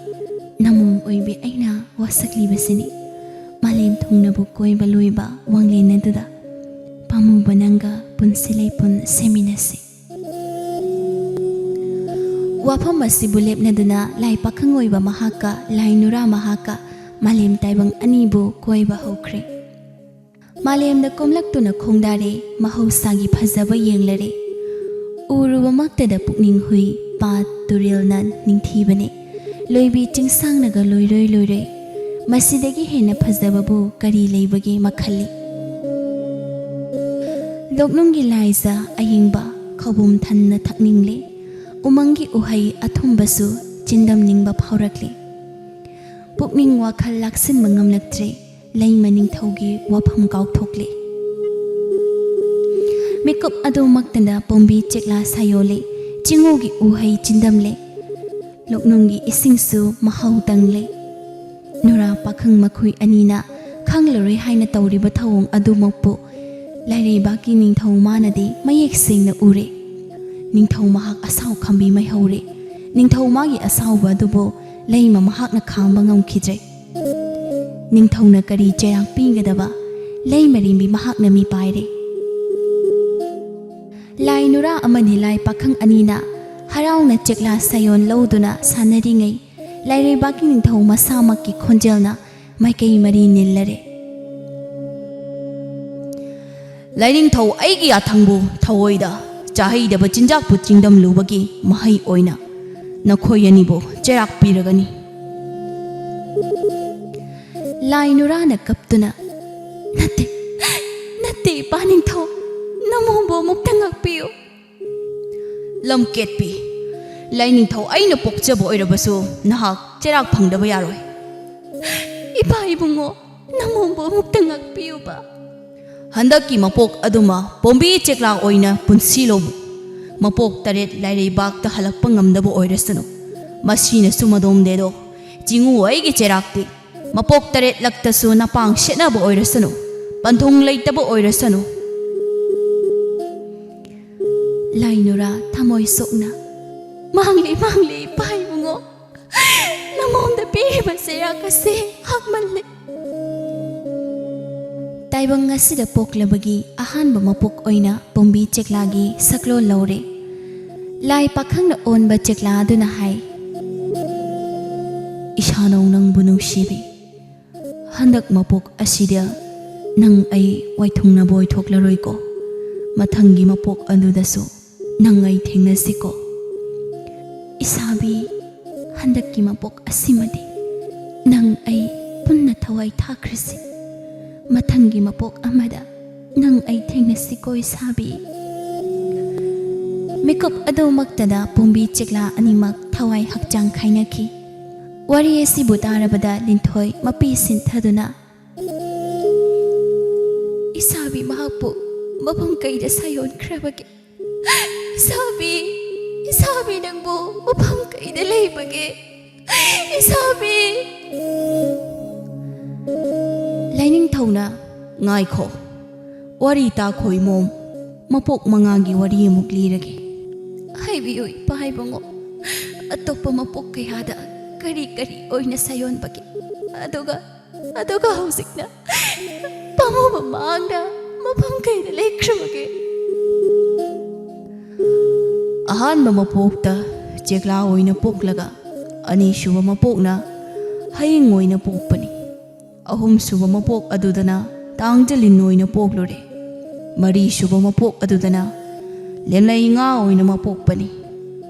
ꯅꯃꯣꯝ ꯑꯣꯏꯕꯤ ꯑꯩꯅ ꯋꯥꯁꯛꯂꯤꯕꯁꯤꯅꯤ꯫ ꯃꯥꯂꯦꯝ ꯊꯨꯡꯅꯕꯨ ꯀꯣꯏꯕ ꯂꯣꯏꯕ ꯋꯥꯡꯂꯦꯟ ꯑꯗꯨꯗ ꯄꯥꯝꯃꯨꯕ ꯅꯪꯒ ꯄꯨꯟꯁꯤ ꯂꯩꯄꯨꯟ ꯁꯦꯝꯃꯤꯟꯅꯁꯤ꯫ ꯋꯥꯐꯝ ꯑꯁꯤꯕꯨ ꯂꯦꯞꯅꯗꯨꯅ ꯂꯥꯏ ꯄꯥꯈꯪ ꯑꯣꯏꯕ ꯃꯍꯥꯛꯀ ꯂꯥꯏ ꯅꯨꯔꯥ ꯃꯍꯥꯛꯀ ꯃꯥꯂꯦꯝ ꯇꯥꯏꯕꯪ ꯑꯅꯤꯕꯨ ꯀꯣꯏꯕ ꯍꯧꯈ꯭ꯔꯦ꯫ ꯃꯥꯂꯦꯝꯗ ꯀꯣꯝꯂꯛꯇꯨꯅ ꯈꯣꯡꯗꯥꯔꯦ, ꯃꯍꯧꯁꯥꯒꯤ ꯐꯖꯕ ꯌꯦꯡꯂꯔꯦ꯫ ꯎꯔꯨꯕꯃꯛꯇꯗ ꯄꯨꯛꯅꯤꯡ ꯍꯨꯏ, ꯄꯥꯠ ꯇꯨꯔꯦꯜꯅ ꯅꯤꯡꯊꯤꯕꯅꯦ꯫ ꯂꯣꯏꯕꯤ ꯆꯤꯡꯁꯥꯡꯅꯒ ꯂꯣꯏꯔꯣꯏ ꯂꯣꯏꯔꯣꯏ꯫ ꯃꯁꯤꯗꯒꯤ ꯍꯦꯟꯅ ꯐꯖꯕꯕꯨ ꯀꯔꯤ ꯂꯩꯕꯒꯦ ꯃꯈꯜꯂꯤ꯫ ꯂꯣꯛꯅꯨꯡꯒꯤ ꯂꯥꯏꯖ ꯑꯌꯤꯡꯕ ꯈꯧꯕꯨꯝ ꯊꯟꯅ ꯊꯛꯅꯤꯡꯂꯦ꯫ ꯎꯃꯪꯒꯤ ꯎꯍꯩ ꯑꯊꯨꯝꯕꯁꯨ ꯆꯤꯟꯗꯝꯅꯤꯡꯕ ꯐꯥꯎꯔꯛꯂꯦ꯫ ꯄꯨꯛꯅꯤꯡ ꯋꯥꯈꯜ ꯂꯥꯛꯁꯤꯟꯕ ꯉꯝꯂꯛꯇ꯭ꯔꯦ꯫ ꯂꯩꯃ ꯅꯤꯡꯊꯧꯒꯤ ꯋꯥꯐꯝ ꯀꯥꯎꯊꯣꯛꯂꯦ꯫ ꯃꯤꯀꯨꯞ ꯑꯗꯨꯃꯛꯇꯗ ꯄꯣꯝꯕꯤ ꯆꯦꯛꯂꯥ ꯁꯥꯌꯣꯜꯂꯦ꯫ ꯆꯤꯡꯎꯒꯤ ꯎꯍꯩ ꯆꯤꯟꯗꯝꯂꯦ꯫ ꯂꯣꯛꯅꯨꯡꯒꯤ ꯏꯁꯤꯡꯁꯨ ꯃꯍꯥꯎ ꯇꯪꯂꯦ꯫ ꯅꯨꯔꯥ ꯄꯥꯈꯪ ꯃꯈꯣꯏ ꯑꯅꯤꯅ ꯈꯪꯂꯔꯣꯏ ꯍꯥꯏꯅ ꯇꯧꯔꯤꯕ ꯊꯧꯑꯣꯡ ꯑꯗꯨꯃꯛꯄꯨ ꯂꯥꯏꯔꯩꯕꯥꯛꯀꯤ ꯅꯤꯡꯊꯧ ꯃꯥꯅꯗꯤ ꯃꯌꯦꯛ ꯁꯦꯡꯅ ꯎꯔꯦ꯫ ꯅꯤꯡꯊꯧ ꯃꯍꯥꯛ ꯑꯁꯥꯎ ꯈꯝꯕꯤ ꯃꯩ ꯍꯧꯔꯦ꯫ ꯅꯤꯡꯊꯧ ꯃꯥꯒꯤ ꯑꯁꯥꯎꯕ ꯑꯗꯨꯕꯨ ꯂꯩꯃ ꯃꯍꯥꯛꯅ ꯈꯥꯡꯕ ꯉꯝꯈꯤꯗ꯭ꯔꯦ꯫ ꯅꯤꯡꯊꯧꯅ ꯀꯔꯤ ꯆꯩꯔꯥꯛ ꯄꯤꯒꯗꯕ? ꯂꯩꯃꯔꯦꯝꯕꯤ ꯃꯍꯥꯛꯅ ꯃꯤ ꯄꯥꯏꯔꯦ꯫ ꯂꯥꯏ ꯅꯨꯔꯥ ꯑꯃꯗꯤ ꯂꯥꯏ ꯄꯥꯈꯪ ꯑꯅꯤꯅ ꯍꯔꯥꯎꯅ ꯆꯦꯛꯂꯥ ꯁꯥꯌꯣꯟ ꯂꯧꯗꯨꯅ ꯁꯥꯟꯅꯔꯤꯉꯩ, ꯂꯥꯏꯔꯩꯕꯥꯛꯀꯤ ꯅꯤꯡꯊꯧ ꯃꯁꯥꯃꯛꯀꯤ ꯈꯣꯟꯖꯦꯜꯅ ꯃꯥꯏꯀꯩ ꯃꯔꯤ ꯅꯤꯜꯂꯔꯦ꯫ ꯂꯥꯏꯅꯤꯡꯊꯧ, ꯑꯩꯒꯤ ꯌꯥꯊꯪꯕꯨ ꯊꯧꯑꯣꯏꯗ ꯆꯥꯍꯩꯗꯕ ꯆꯤꯟꯖꯥꯛꯄꯨ ꯆꯤꯡꯗꯝꯂꯨꯕꯒꯤ ꯃꯍꯩ ꯑꯣꯏꯅ ꯅꯈꯣꯏ ꯑꯅꯤꯕꯨ ꯆꯩꯔꯥꯛ ꯄꯤꯔꯒꯅꯤ꯫ ꯂꯥꯏ ꯅꯨꯔꯥꯅ ꯀꯞꯇꯨꯅ, "ꯅꯠꯇꯦ, ꯅꯠꯇꯦ, ꯏꯄꯥ ꯅꯤꯡꯊꯧ, ꯅꯃꯣꯝꯕꯨ ꯑꯃꯨꯛꯇ ꯉꯥꯛꯄꯤꯌꯨ꯫" ꯂꯝꯀꯦꯠꯄꯤ, ꯂꯥꯏꯅꯤꯡꯊꯧ ꯑꯩꯅ ꯄꯣꯛꯆꯕ ꯑꯣꯏꯔꯕꯁꯨ ꯅꯍꯥꯛ ꯆꯩꯔꯥꯛ ꯐꯪꯗꯕ ꯌꯥꯔꯣꯏ꯫ ꯏꯄꯥ ꯏꯕꯨꯡꯉꯣ, ꯅꯃꯣꯝꯕꯨ ꯑꯃꯨꯛꯇ ꯉꯥꯛꯄꯤꯌꯨꯕ꯫ ꯍꯟꯗꯛꯀꯤ ꯃꯄꯣꯛ ꯑꯗꯨꯃ ꯄꯣꯝꯕꯤ ꯆꯦꯛꯂꯥ ꯑꯣꯏꯅ ꯄꯨꯟꯁꯤꯂꯣ꯫ ꯃꯄꯣꯛ ꯇꯔꯦꯠ ꯂꯥꯏꯔꯩꯕꯥꯛꯇ ꯍꯜꯂꯛꯄ ꯉꯝꯗꯕ ꯑꯣꯏꯔꯁꯅꯨ꯫ ꯃꯁꯤꯅꯁꯨ ꯃꯗꯣꯝꯗꯦꯗꯣ, ꯆꯤꯡꯎ ꯑꯩꯒꯤ ꯆꯩꯔꯥꯛꯇꯤ ꯃꯄꯣꯛ ꯇꯔꯦꯠꯂꯛꯇꯁꯨ ꯅꯄꯥꯡ ꯁꯦꯠꯅꯕ ꯑꯣꯏꯔꯁꯅꯨ, ꯄꯟꯊꯨꯡ ꯂꯩꯇꯕ ꯑꯣꯏꯔꯁꯅꯨ꯫ ꯂꯥꯏ ꯅꯨꯔꯥ ꯊꯃꯣꯏ ꯁꯣꯛꯅ, "ꯃꯥꯡꯂꯤ, ꯃꯥꯡꯂꯤ, ꯏꯄꯥ ꯏꯕꯨꯡꯉꯣ꯫ ꯅꯃꯣꯝꯗ ꯄꯤꯔꯤꯕ ꯆꯩꯔꯥꯛ ꯑꯁꯤ ꯍꯛꯃꯜꯂꯤ꯫" ꯇꯥꯏꯕꯪ ꯑꯁꯤꯗ ꯄꯣꯛꯂꯕꯒꯤ ꯑꯍꯥꯟꯕ ꯃꯄꯣꯛ ꯑꯣꯏꯅ ꯄꯣꯝꯕꯤ ꯆꯦꯛꯂꯥꯒꯤ ꯁꯛꯂꯣꯟ ꯂꯧꯔꯦ꯫ ꯂꯥꯏ ꯄꯥꯈꯪꯅ ꯑꯣꯟꯕ ꯆꯦꯛꯂꯥ ꯑꯗꯨꯅ ꯍꯥꯏ, "ꯏꯁꯥꯅꯧ ꯅꯪꯕꯨ ꯅꯨꯡꯁꯤꯕꯤ, ꯍꯟꯗꯛ ꯃꯄꯣꯛ ꯑꯁꯤꯗ ꯅꯪ ꯑꯩ ꯋꯥꯏꯊꯨꯡꯅꯕ ꯑꯣꯏꯊꯣꯛꯂꯔꯣꯏꯀꯣ꯫ ꯃꯊꯪꯒꯤ ꯃꯄꯣꯛ ꯑꯗꯨꯗꯁꯨ ꯅꯪ ꯑꯩ ꯊꯦꯡꯅꯁꯤꯀꯣ꯫ ꯏꯁꯥꯕꯤ, ꯍꯟꯗꯛꯀꯤ ꯃꯄꯣꯛ ꯑꯁꯤꯃꯗꯤ ꯅꯪ ꯑꯩ ꯄꯨꯟꯅ ꯊꯋꯥꯏ ꯊꯥꯈ꯭ꯔꯁꯤ꯫ ꯃꯊꯪꯒꯤ ꯃꯄꯣꯛ ꯑꯃꯗ ꯅꯪ ꯑꯩ ꯊꯦꯡꯅꯁꯤꯀꯣ ꯏꯁꯥꯕꯤ꯫" ꯃꯤꯀꯨꯞ ꯑꯗꯨꯃꯛꯇꯗ ꯄꯨꯝꯕꯤ ꯆꯦꯛꯂꯥ ꯑꯅꯤꯃꯛ ꯊꯋꯥꯏ ꯍꯛꯆꯥꯡ ꯈꯥꯏꯅꯈꯤ꯫ ꯋꯥꯔꯤ ꯑꯁꯤꯕꯨ ꯇꯥꯔꯕꯗ ꯂꯤꯟꯊꯣꯏ ꯃꯄꯤ ꯁꯤꯟꯊꯗꯨꯅ, "ꯏꯁꯥꯕꯤ ꯃꯍꯥꯛꯄꯨ ꯃꯐꯝ ꯀꯩꯗ ꯁꯥꯌꯣꯟꯈ꯭ꯔꯕꯒꯦ? ꯏꯁꯥꯕꯤ, ꯏꯁꯥꯕꯤ ꯅꯪꯕꯨ ꯃꯐꯝ ꯀꯩꯗ ꯂꯩꯕꯒꯦ? ꯏꯁꯥꯕꯤ!" ꯂꯥꯏꯅꯤꯡꯊꯧꯅ, "ꯉꯥꯏꯈꯣ, ꯋꯥꯔꯤ ꯇꯥꯈꯣ ꯏꯃꯣꯝ, ꯃꯄꯣꯛ ꯃꯉꯥꯒꯤ ꯋꯥꯔꯤ ꯑꯃꯨꯛ ꯂꯤꯔꯒꯦ꯫" "ꯍꯥꯏꯕꯤꯌꯨ ꯏꯄꯥ ꯏꯕꯨꯡꯉꯣ, ꯑꯇꯣꯞꯄ ꯃꯄꯣꯛ ꯀꯌꯥꯗ ꯀꯔꯤ ꯀꯔꯤ ꯑꯣꯏꯅ ꯁꯥꯌꯣꯟꯕꯒꯦ? ꯑꯗꯨꯒ, ꯑꯗꯨꯒ ꯍꯧꯖꯤꯛꯅ ꯄꯥꯝꯃꯨꯕ ꯃꯥꯡꯗ ꯃꯐꯝ ꯀꯩꯗ ꯂꯩꯈ꯭ꯔꯕꯒꯦ?" ꯑꯍꯥꯟꯕ ꯃꯄꯣꯛꯇ ꯆꯦꯛꯂꯥ ꯑꯣꯏꯅ ꯄꯣꯛꯂꯒ, ꯑꯅꯤꯁꯨꯕ ꯃꯄꯣꯛꯅ ꯍꯌꯤꯡ ꯑꯣꯏꯅ ꯄꯣꯛꯄꯅꯤ꯫ ꯑꯍꯨꯝꯁꯨꯕ ꯃꯄꯣꯛ ꯑꯗꯨꯗꯅ ꯇꯥꯡꯖ ꯂꯤꯟ ꯑꯣꯏꯅ ꯄꯣꯛꯂꯨꯔꯦ꯫ ꯃꯔꯤꯁꯨꯕ ꯃꯄꯣꯛ ꯑꯗꯨꯗꯅ ꯂꯦꯝꯂꯩ ꯉꯥ ꯑꯣꯏꯅ ꯃꯄꯣꯛꯄꯅꯤ꯫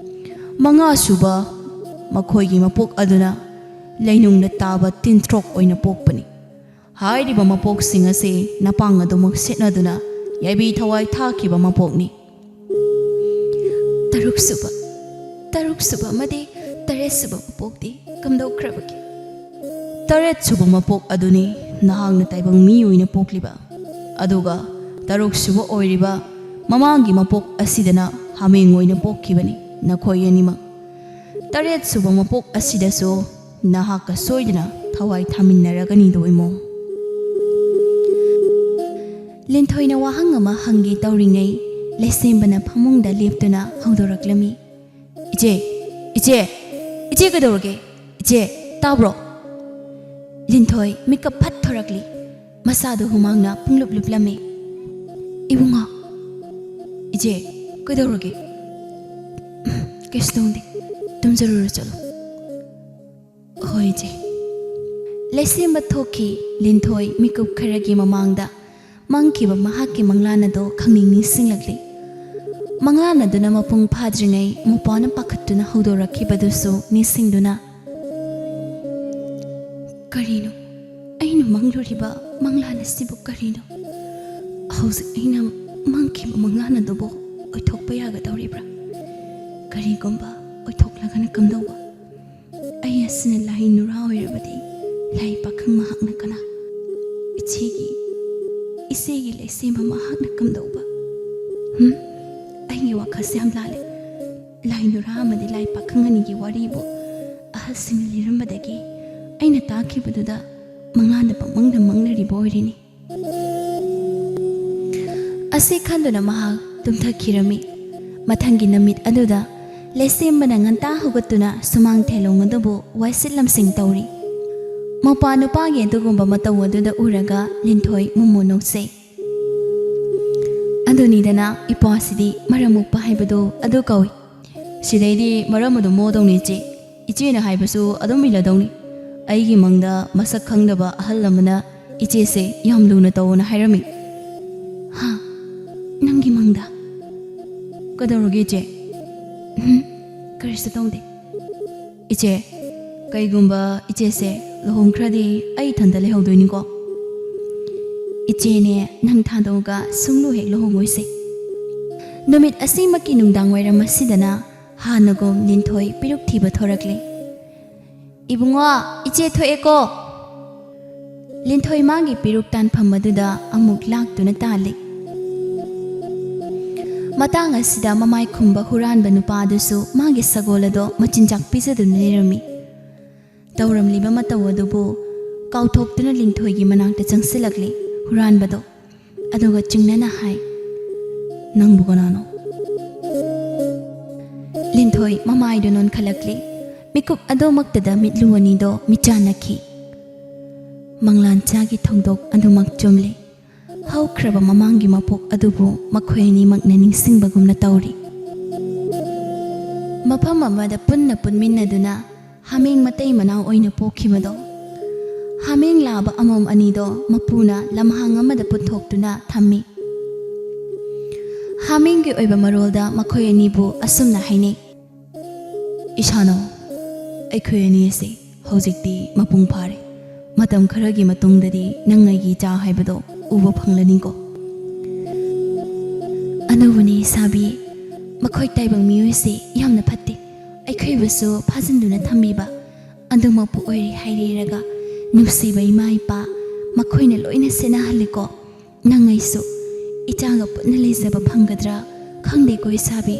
ꯃꯉꯥꯁꯨꯕ ꯃꯈꯣꯏꯒꯤ ꯃꯄꯣꯛ ꯑꯗꯨꯅ ꯂꯩꯅꯨꯡꯗ ꯇꯥꯕ ꯇꯤꯟꯊ꯭ꯔꯣꯛ ꯑꯣꯏꯅ ꯄꯣꯛꯄꯅꯤ꯫ ꯍꯥꯏꯔꯤꯕ ꯃꯄꯣꯛꯁꯤꯡ ꯑꯁꯤ ꯅꯄꯥꯡ ꯑꯗꯨꯃꯛ ꯁꯦꯠꯅꯗꯨꯅ ꯌꯥꯏꯕꯤ ꯊꯋꯥꯏ ꯊꯥꯈꯤꯕ ꯃꯄꯣꯛꯅꯤ꯫ ꯇꯔꯨꯛꯁꯨꯕ, ꯇꯔꯨꯛꯁꯨꯕ ꯑꯃꯗꯤ ꯇꯔꯦꯠꯁꯨꯕ ꯃꯄꯣꯛꯇꯤ ꯀꯝꯗꯧꯈ꯭ꯔꯕꯒꯦ? ꯇꯔꯦꯠꯁꯨꯕ ꯃꯄꯣꯛ ꯑꯗꯨꯅꯤ ꯅꯍꯥꯛꯅ ꯇꯥꯏꯕꯪ ꯃꯤ ꯑꯣꯏꯅ ꯄꯣꯛꯂꯤꯕ꯫ ꯑꯗꯨꯒ ꯇꯔꯨꯛꯁꯨꯕ ꯑꯣꯏꯔꯤꯕ ꯃꯃꯥꯡꯒꯤ ꯃꯄꯣꯛ ꯑꯁꯤꯗꯅ ꯍꯥꯃꯦꯡ ꯑꯣꯏꯅ ꯄꯣꯛꯈꯤꯕꯅꯤ ꯅꯈꯣꯏ ꯑꯅꯤꯃꯛ꯫ ꯇꯔꯦꯠꯁꯨꯕ ꯃꯄꯣꯛ ꯑꯁꯤꯗꯁꯨ ꯅꯍꯥꯛꯀ ꯁꯣꯏꯗꯅ ꯊꯋꯥꯏ ꯊꯥꯃꯤꯟꯅꯔꯒꯅꯤꯗꯣ ꯏꯃꯣ꯫ ꯂꯤꯟꯊꯣꯏꯅ ꯋꯥꯍꯪ ꯑꯃ ꯍꯪꯒꯦ ꯇꯧꯔꯤꯉꯩ, ꯂꯩꯁꯦꯝꯕꯅ ꯐꯃꯨꯡꯗ ꯂꯦꯞꯇꯨꯅ ꯍꯧꯗꯣꯔꯛꯂꯝꯃꯤ꯫ "ꯏꯆꯦ, ꯏꯆꯦ, ꯏꯆꯦ ꯀꯩꯗꯧꯔꯒꯦ? ꯏꯆꯦ, ꯇꯥꯕ꯭ꯔꯣ?" ꯂꯤꯟꯊꯣꯏ ꯃꯤꯀꯞ ꯐꯠ ꯊꯣꯔꯛꯂꯤ꯫ ꯃꯁꯥꯗꯨ ꯍꯨꯃꯥꯡꯅ ꯄꯨꯡꯂꯨꯞ ꯂꯨꯞꯂꯝꯃꯤ꯫ "ꯏꯕꯨꯡꯉꯣ, ꯏꯆꯦ, ꯀꯩꯗꯧꯔꯒꯦ?" ꯀꯩꯁꯨ ꯇꯧꯗꯦ, ꯇꯨꯝꯖꯔꯨꯔꯣ, ꯆꯠꯂꯣ꯫ ꯍꯣꯏ, ꯏꯆꯦ꯫ ꯂꯩꯁꯦꯝꯕ ꯊꯣꯛꯈꯤ꯫ ꯂꯤꯟꯊꯣꯏ ꯃꯤꯀꯨꯞ ꯈꯔꯒꯤ ꯃꯃꯥꯡꯗ ꯃꯪꯈꯤꯕ ꯃꯍꯥꯛꯀꯤ ꯃꯪꯂꯥꯟ ꯑꯗꯨ ꯈꯪꯅꯤꯡ ꯅꯤꯡꯁꯤꯡꯂꯛꯂꯤ꯫ ꯃꯪꯂꯥꯟ ꯑꯗꯨꯅ ꯃꯄꯨꯡ ꯐꯥꯗ꯭ꯔꯤꯉꯩ ꯃꯧꯄ꯭ꯋꯥꯅ ꯄꯥꯈꯠꯇꯨꯅ ꯍꯧꯗꯣꯔꯛꯈꯤꯕꯗꯨꯁꯨ ꯅꯤꯡꯁꯤꯡꯗꯨꯅ, "ꯀꯔꯤꯅꯣ ꯑꯩꯅ ꯃꯪꯂꯨꯔꯤꯕ ꯃꯪꯂꯥꯟ ꯑꯁꯤꯕꯨ? ꯀꯔꯤꯅꯣ ꯍꯧꯖꯤꯛ ꯑꯩꯅ ꯃꯪꯈꯤꯕ ꯃꯪꯂꯥꯟ ꯑꯗꯨꯕꯨ ꯑꯣꯏꯊꯣꯛꯄ ꯌꯥꯒꯗꯧꯔꯤꯕ꯭ꯔꯥ? ꯀꯔꯤꯒꯨꯝꯕ ꯑꯣꯏꯊꯣꯛꯂꯒꯅ ꯀꯝꯗꯧꯕ? ꯑꯩ ꯑꯁꯤꯅ ꯂꯥꯏ ꯅꯨꯔꯥ ꯑꯣꯏꯔꯕꯗꯤ, ꯂꯥꯏ ꯄꯥꯈꯪ ꯃꯍꯥꯛꯅ ꯀꯅꯥ? ꯏꯆꯦꯒꯤ, ꯏꯆꯦꯒꯤ ꯂꯩꯁꯦꯝꯕ ꯃꯍꯥꯛꯅ ꯀꯝꯗꯧꯕ? ꯍꯨꯝ, ꯑꯩꯒꯤ ꯋꯥꯈꯜꯁꯦ ꯌꯥꯝ ꯂꯥꯜꯂꯦ꯫ ꯂꯥꯏ ꯅꯨꯔꯥ ꯑꯃꯗꯤ ꯂꯥꯏ ꯄꯥꯈꯪ ꯑꯅꯤꯒꯤ ꯋꯥꯔꯤꯕꯨ ꯑꯍꯜꯁꯤꯡꯅ ꯂꯤꯔꯝꯕꯗꯒꯤ ꯑꯩꯅ ꯇꯥꯈꯤꯕꯗꯨꯗ ꯃꯪꯂꯥꯟꯗ ꯄꯪꯃꯪꯗ ꯃꯪꯂꯔꯤꯕ ꯑꯣꯏꯔꯤꯅꯤ꯫" ꯑꯁꯤ ꯈꯟꯗꯨꯅ ꯃꯍꯥꯛ ꯇꯨꯝꯊꯈꯤꯔꯝꯃꯤ꯫ ꯃꯊꯪꯒꯤ ꯅꯨꯃꯤꯠ ꯑꯗꯨꯗ ꯂꯩꯁꯦꯝꯕꯅ ꯉꯟꯇꯥ ꯍꯧꯒꯠꯇꯨꯅ ꯁꯨꯃꯥꯡ ꯊꯦꯂꯣꯡ ꯑꯗꯨꯕꯨ ꯋꯥꯏꯁꯤꯠ ꯂꯝꯁꯤꯡ ꯇꯧꯔꯤ꯫ ꯃꯧꯄ꯭ꯋꯥ ꯅꯨꯄꯥꯒꯤ ꯑꯗꯨꯒꯨꯝꯕ ꯃꯇꯧ ꯑꯗꯨꯗ ꯎꯔꯒ ꯂꯤꯟꯊꯣꯏ ꯃꯨꯝꯃꯨ ꯅꯣꯛꯆꯩ꯫ ꯑꯗꯨꯅꯤꯗꯅ, ꯏꯄ꯭ꯋꯥꯁꯤꯗꯤ ꯃꯔꯝ ꯃꯣꯛꯄ ꯍꯥꯏꯕꯗꯣ ꯑꯗꯨ ꯀꯧꯏ꯫ ꯁꯤꯗꯩꯗꯤ ꯃꯔꯝ ꯑꯗꯨꯝ ꯃꯣꯛꯑꯗꯧꯅꯤ, ꯏꯆꯦ꯫ ꯏꯆꯦꯅ ꯍꯥꯏꯕꯁꯨ ꯑꯗꯨꯝ ꯏꯜꯂꯗꯧꯅꯤ꯫ ꯑꯩꯒꯤ ꯃꯪꯗ ꯃꯁꯛ ꯈꯪꯗꯕ ꯑꯍꯜ ꯑꯃꯅ ꯏꯆꯦꯁꯦ ꯌꯥꯝ ꯂꯨꯅ ꯇꯧꯅ ꯍꯥꯏꯔꯝꯃꯤ꯫ "ꯍꯥ? ꯅꯪꯒꯤ ꯃꯪꯗ? ꯀꯩꯗꯧꯔꯒꯦ, ꯏꯆꯦ?" "ꯎꯝ, ꯀꯔꯤꯁꯨ ꯇꯧꯗꯦ꯫" "ꯏꯆꯦ, ꯀꯩꯒꯨꯝꯕ ꯏꯆꯦꯁꯦ ꯂꯨꯍꯣꯡꯈ꯭ꯔꯗꯤ ꯑꯩ ꯏꯊꯟꯇ ꯂꯩꯍꯧꯗꯣꯏꯅꯤꯀꯣ?" "ꯏꯆꯦꯅꯦ ꯅꯪ ꯊꯥꯗꯣꯛꯑꯒ ꯁꯨꯡꯂꯨ ꯍꯦꯛ ꯂꯨꯍꯣꯡꯉꯣꯏꯁꯦ꯫" ꯅꯨꯃꯤꯠ ꯑꯁꯤꯃꯛꯀꯤ ꯅꯨꯡꯗꯥꯡ ꯋꯥꯏꯔꯝ ꯑꯁꯤꯗꯅ ꯍꯥꯟꯅꯒꯨꯝ ꯂꯤꯟꯊꯣꯏ ꯄꯤꯔꯨꯛ ꯊꯤꯕ ꯊꯣꯔꯛꯂꯦ꯫ "ꯏꯕꯨꯡꯉꯣ, ꯏꯆꯦ ꯊꯣꯛꯑꯦꯀꯣ꯫" ꯂꯤꯟꯊꯣꯏ ꯃꯥꯒꯤ ꯄꯤꯔꯨꯛ ꯇꯥꯟꯐꯝ ꯑꯗꯨꯗ ꯑꯃꯨꯛ ꯂꯥꯛꯇꯨꯅ ꯇꯥꯜꯂꯤ꯫ ꯃꯇꯥꯡ ꯑꯁꯤꯗ ꯃꯃꯥꯏ ꯈꯨꯝꯕ ꯍꯨꯔꯥꯟꯕ ꯅꯨꯄꯥ ꯑꯗꯨꯁꯨ ꯃꯥꯒꯤ ꯁꯒꯣꯜ ꯑꯗꯣ ꯃꯆꯤꯟꯖꯥꯛ ꯄꯤꯖꯗꯨꯅ ꯂꯩꯔꯝꯃꯤ꯫ ꯇꯧꯔꯝꯂꯤꯕ ꯃꯇꯧ ꯑꯗꯨꯕꯨ ꯀꯥꯎꯊꯣꯛꯇꯨꯅ ꯂꯤꯟꯊꯣꯏꯒꯤ ꯃꯅꯥꯛꯇ ꯆꯪꯁꯤꯜꯂꯛꯂꯤ ꯍꯨꯔꯥꯟꯕꯗꯣ꯫ ꯑꯗꯨꯒ ꯆꯤꯡꯅꯅ ꯍꯥꯏ, "ꯅꯪꯕꯨ ꯀꯅꯥꯅꯣ?" ꯂꯤꯟꯊꯣꯏ ꯃꯃꯥꯏꯗꯨ ꯅꯣꯟꯈꯠꯂꯛꯂꯤ꯫ ꯃꯤꯀꯨꯞ ꯑꯗꯨꯃꯛꯇꯗ ꯃꯤꯠꯂꯨ ꯑꯅꯤꯗꯣ ꯃꯤꯆꯥꯟꯅꯈꯤ꯫ ꯃꯪꯂꯥꯟꯆꯥꯒꯤ ꯊꯧꯗꯣꯛ ꯑꯗꯨꯃꯛ ꯆꯨꯝꯂꯤ꯫ ꯍꯧꯈ꯭ꯔꯕ ꯃꯃꯥꯡꯒꯤ ꯃꯄꯣꯛ ꯑꯗꯨꯕꯨ ꯃꯈꯣꯏ ꯑꯅꯤꯃꯛꯅ ꯅꯤꯡꯁꯤꯡꯕꯒꯨꯝꯅ ꯇꯧꯔꯤ꯫ ꯃꯐꯝ ꯑꯃꯗ ꯄꯨꯟꯅ ꯄꯨꯟꯃꯤꯟꯅꯗꯨꯅ ꯍꯥꯃꯦꯡ ꯃꯇꯩ ꯃꯅꯥꯎ ꯑꯣꯏꯅ ꯄꯣꯛꯈꯤꯕꯗꯣ, ꯍꯥꯃꯦꯡ ꯂꯥꯕ ꯑꯃꯣꯝ ꯑꯅꯤꯗꯣ ꯃꯄꯨꯅ ꯂꯝꯍꯥꯡ ꯑꯃꯗ ꯄꯨꯊꯣꯛꯇꯨꯅ ꯊꯝꯃꯤ꯫ ꯍꯥꯃꯦꯡꯒꯤ ꯑꯣꯏꯕ ꯃꯔꯣꯜꯗ ꯃꯈꯣꯏ ꯑꯅꯤꯕꯨ ꯑꯁꯨꯝꯅ ꯍꯥꯏꯅꯩ, "ꯏꯁꯥꯅꯧ, ꯑꯩꯈꯣꯏ ꯑꯅꯤ ꯑꯁꯤ ꯍꯧꯖꯤꯛꯇꯤ ꯃꯄꯨꯡ ꯐꯥꯔꯦ꯫ ꯃꯇꯝ ꯈꯔꯒꯤ ꯃꯇꯨꯡꯗꯗꯤ ꯅꯪ ꯑꯩꯒꯤ ꯏꯆꯥ ꯍꯥꯏꯕꯗꯣ ꯎꯕ ꯐꯪꯂꯅꯤꯀꯣ?" "ꯑꯗꯨꯕꯨꯅꯤ ꯏꯁꯥꯕꯤ, ꯃꯈꯣꯏ ꯇꯥꯏꯕꯪ ꯃꯤꯑꯣꯏꯁꯤ ꯌꯥꯝꯅ ꯐꯠꯇꯦ꯫ ꯑꯩꯈꯣꯏꯕꯨꯁꯨ ꯐꯥꯖꯤꯟꯗꯨꯅ ꯊꯝꯕꯤꯕ ꯑꯗꯨꯃꯛꯄꯨ ꯑꯣꯏꯔꯦ ꯍꯥꯏꯔꯤꯔꯒ, ꯅꯨꯡꯁꯤꯕ ꯏꯃꯥ ꯏꯄꯥ, ꯃꯈꯣꯏꯅ ꯂꯣꯏꯅ ꯁꯦꯟꯅꯍꯜꯂꯤꯀꯣ꯫ ꯅꯪ ꯑꯩꯁꯨ ꯏꯆꯥꯒ ꯄꯨꯟꯅ ꯂꯩꯖꯕ ꯐꯪꯒꯗ꯭ꯔꯥ ꯈꯪꯗꯦꯀꯣ ꯏꯁꯥꯕꯤ?"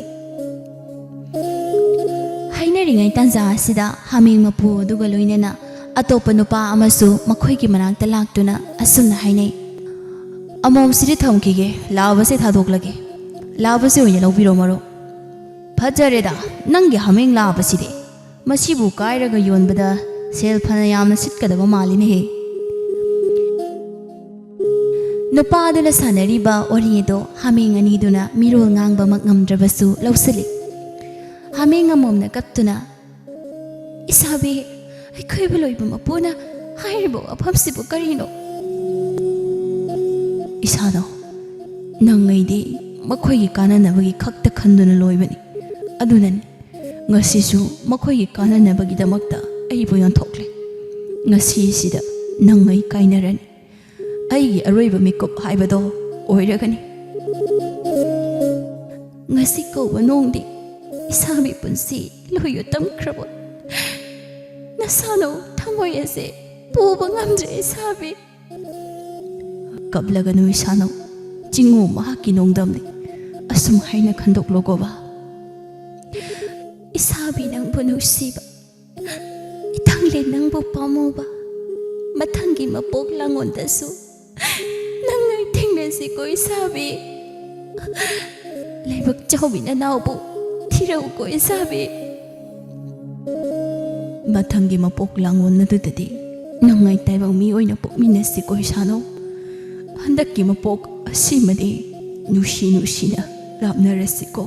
ꯍꯥꯏꯅꯔꯤꯉꯩ ꯇꯥꯟꯖꯥ ꯑꯁꯤꯗ ꯍꯥꯃꯦꯡ ꯃꯄꯨ ꯑꯗꯨꯒ ꯂꯣꯏꯅꯅ ꯑꯇꯣꯞꯄ ꯅꯨꯄꯥ ꯑꯃꯁꯨ ꯃꯈꯣꯏꯒꯤ ꯃꯅꯥꯛꯇ ꯂꯥꯛꯇꯨꯅ ꯑꯁꯨꯝꯅ ꯍꯥꯏꯅꯩ, "ꯑꯃꯣꯝꯁꯤꯗꯤ ꯊꯝꯈꯤꯒꯦ, ꯂꯥꯕꯁꯦ ꯊꯥꯗꯣꯛꯂꯒꯦ꯫ ꯂꯥꯕꯁꯦ ꯑꯣꯏꯅ ꯂꯧꯕꯤꯔꯣ ꯃꯔꯨꯞ꯫ ꯐꯖꯔꯦꯗ, ꯅꯪꯒꯤ ꯍꯥꯃꯦꯡ ꯂꯥꯕꯁꯤꯗꯤ꯫ ꯃꯁꯤꯕꯨ ꯀꯥꯏꯔꯒ ꯌꯣꯟꯕꯗ ꯁꯦꯜ ꯐꯅ ꯌꯥꯝꯅ ꯁꯤꯠꯀꯗꯕ ꯃꯥꯜꯂꯤꯅꯦꯍꯦ꯫" ꯅꯨꯄꯥ ꯑꯗꯨꯅ ꯁꯥꯟꯅꯔꯤꯕ ꯋꯥꯔꯤ ꯑꯗꯨ ꯍꯥꯃꯦꯡ ꯑꯅꯤꯗꯨꯅ ꯃꯤꯔꯣꯜ ꯉꯥꯡꯕꯃꯛ ꯉꯝꯗ꯭ꯔꯕꯁꯨ ꯂꯧꯁꯤꯜꯂꯤ꯫ ꯍꯥꯃꯦꯡ ꯑꯃꯣꯝꯅ ꯀꯞꯇꯨꯅ, "ꯏꯁꯥꯕꯤ, ꯑꯩꯈꯣꯏꯕꯨ ꯂꯣꯏꯕ ꯃꯄꯨꯅ ꯍꯥꯏꯔꯤꯕ ꯋꯥꯐꯝꯁꯤꯕꯨ ꯀꯔꯤꯅꯣ?" "ꯏꯁꯥꯅꯧ, ꯅꯪ ꯑꯩꯗꯤ ꯃꯈꯣꯏꯒꯤ ꯀꯥꯟꯅꯅꯕꯒꯤ ꯈꯛꯇ ꯈꯟꯗꯨꯅ ꯂꯣꯏꯕꯅꯤ꯫ ꯑꯗꯨꯅꯅꯤ ꯉꯁꯤꯁꯨ ꯃꯈꯣꯏꯒꯤ ꯀꯥꯟꯅꯅꯕꯒꯤꯗꯃꯛꯇ ꯑꯩꯕꯨ ꯌꯣꯟꯊꯣꯛꯂꯦ꯫ ꯉꯁꯤꯁꯤꯗ ꯅꯪ ꯑꯩ ꯀꯥꯏꯅꯔꯅꯤ꯫ ꯑꯩꯒꯤ ꯑꯔꯣꯏꯕ ꯃꯤꯀꯨꯞ ꯍꯥꯏꯕꯗꯣ ꯑꯣꯏꯔꯒꯅꯤ꯫" "ꯉꯁꯤ ꯀꯧꯕ ꯅꯣꯡꯗꯤ ꯏꯁꯥꯕꯤ ꯄꯨꯟꯁꯤ ꯂꯣꯏꯌꯨ ꯇꯝꯈ꯭ꯔꯕ꯫ ꯅꯁꯥꯅꯧ ꯊꯃꯣꯏ ꯑꯁꯦ ꯄꯨꯕ ꯉꯝꯗ꯭ꯔꯦ ꯏꯁꯥꯕꯤ꯫" "ꯀꯞꯂꯒꯅꯨ ꯏꯁꯥꯅꯧ, ꯆꯤꯡꯉꯨ ꯃꯍꯥꯛꯀꯤ ꯅꯣꯡꯗꯝꯅꯤ꯫ ꯑꯁꯨꯝ ꯍꯥꯏꯅ ꯈꯟꯗꯣꯛꯂꯣ ꯒꯣꯕꯥ꯫ ꯏꯁꯥꯕꯤ ꯅꯪꯕꯨ ꯅꯨꯡꯁꯤꯕ, ꯏꯊꯪꯂꯦ ꯅꯪꯕꯨ ꯄꯥꯝꯃꯨꯕ, ꯃꯊꯪꯒꯤ ꯃꯄꯣꯛ ꯂꯥꯡꯉꯣꯟꯗꯁꯨ ꯅꯪ ꯑꯩ ꯊꯦꯡꯅꯁꯤꯀꯣ ꯏꯁꯥꯕꯤ꯫ ꯂꯥꯏꯕꯛ ꯆꯥꯎꯕꯤ ꯅꯅꯥꯎꯕꯨ ꯊꯤꯔꯛꯎꯀꯣ ꯏꯁꯥꯕꯤ꯫ ꯃꯊꯪꯒꯤ ꯃꯄꯣꯛ ꯂꯥꯡꯉꯣꯟ ꯑꯗꯨꯗꯗꯤ ꯅꯪ ꯑꯩ ꯇꯥꯏꯕꯪ ꯃꯤ ꯑꯣꯏꯅ ꯄꯣꯛꯃꯤꯟꯅꯁꯤꯀꯣ ꯏꯁꯥꯅꯧ꯫ ꯍꯟꯗꯛꯀꯤ ꯃꯄꯣꯛ ꯑꯁꯤꯃꯗꯤ ꯅꯨꯡꯁꯤ ꯅꯨꯡꯁꯤꯅ ꯂꯥꯞꯅꯔꯁꯤꯀꯣ꯫"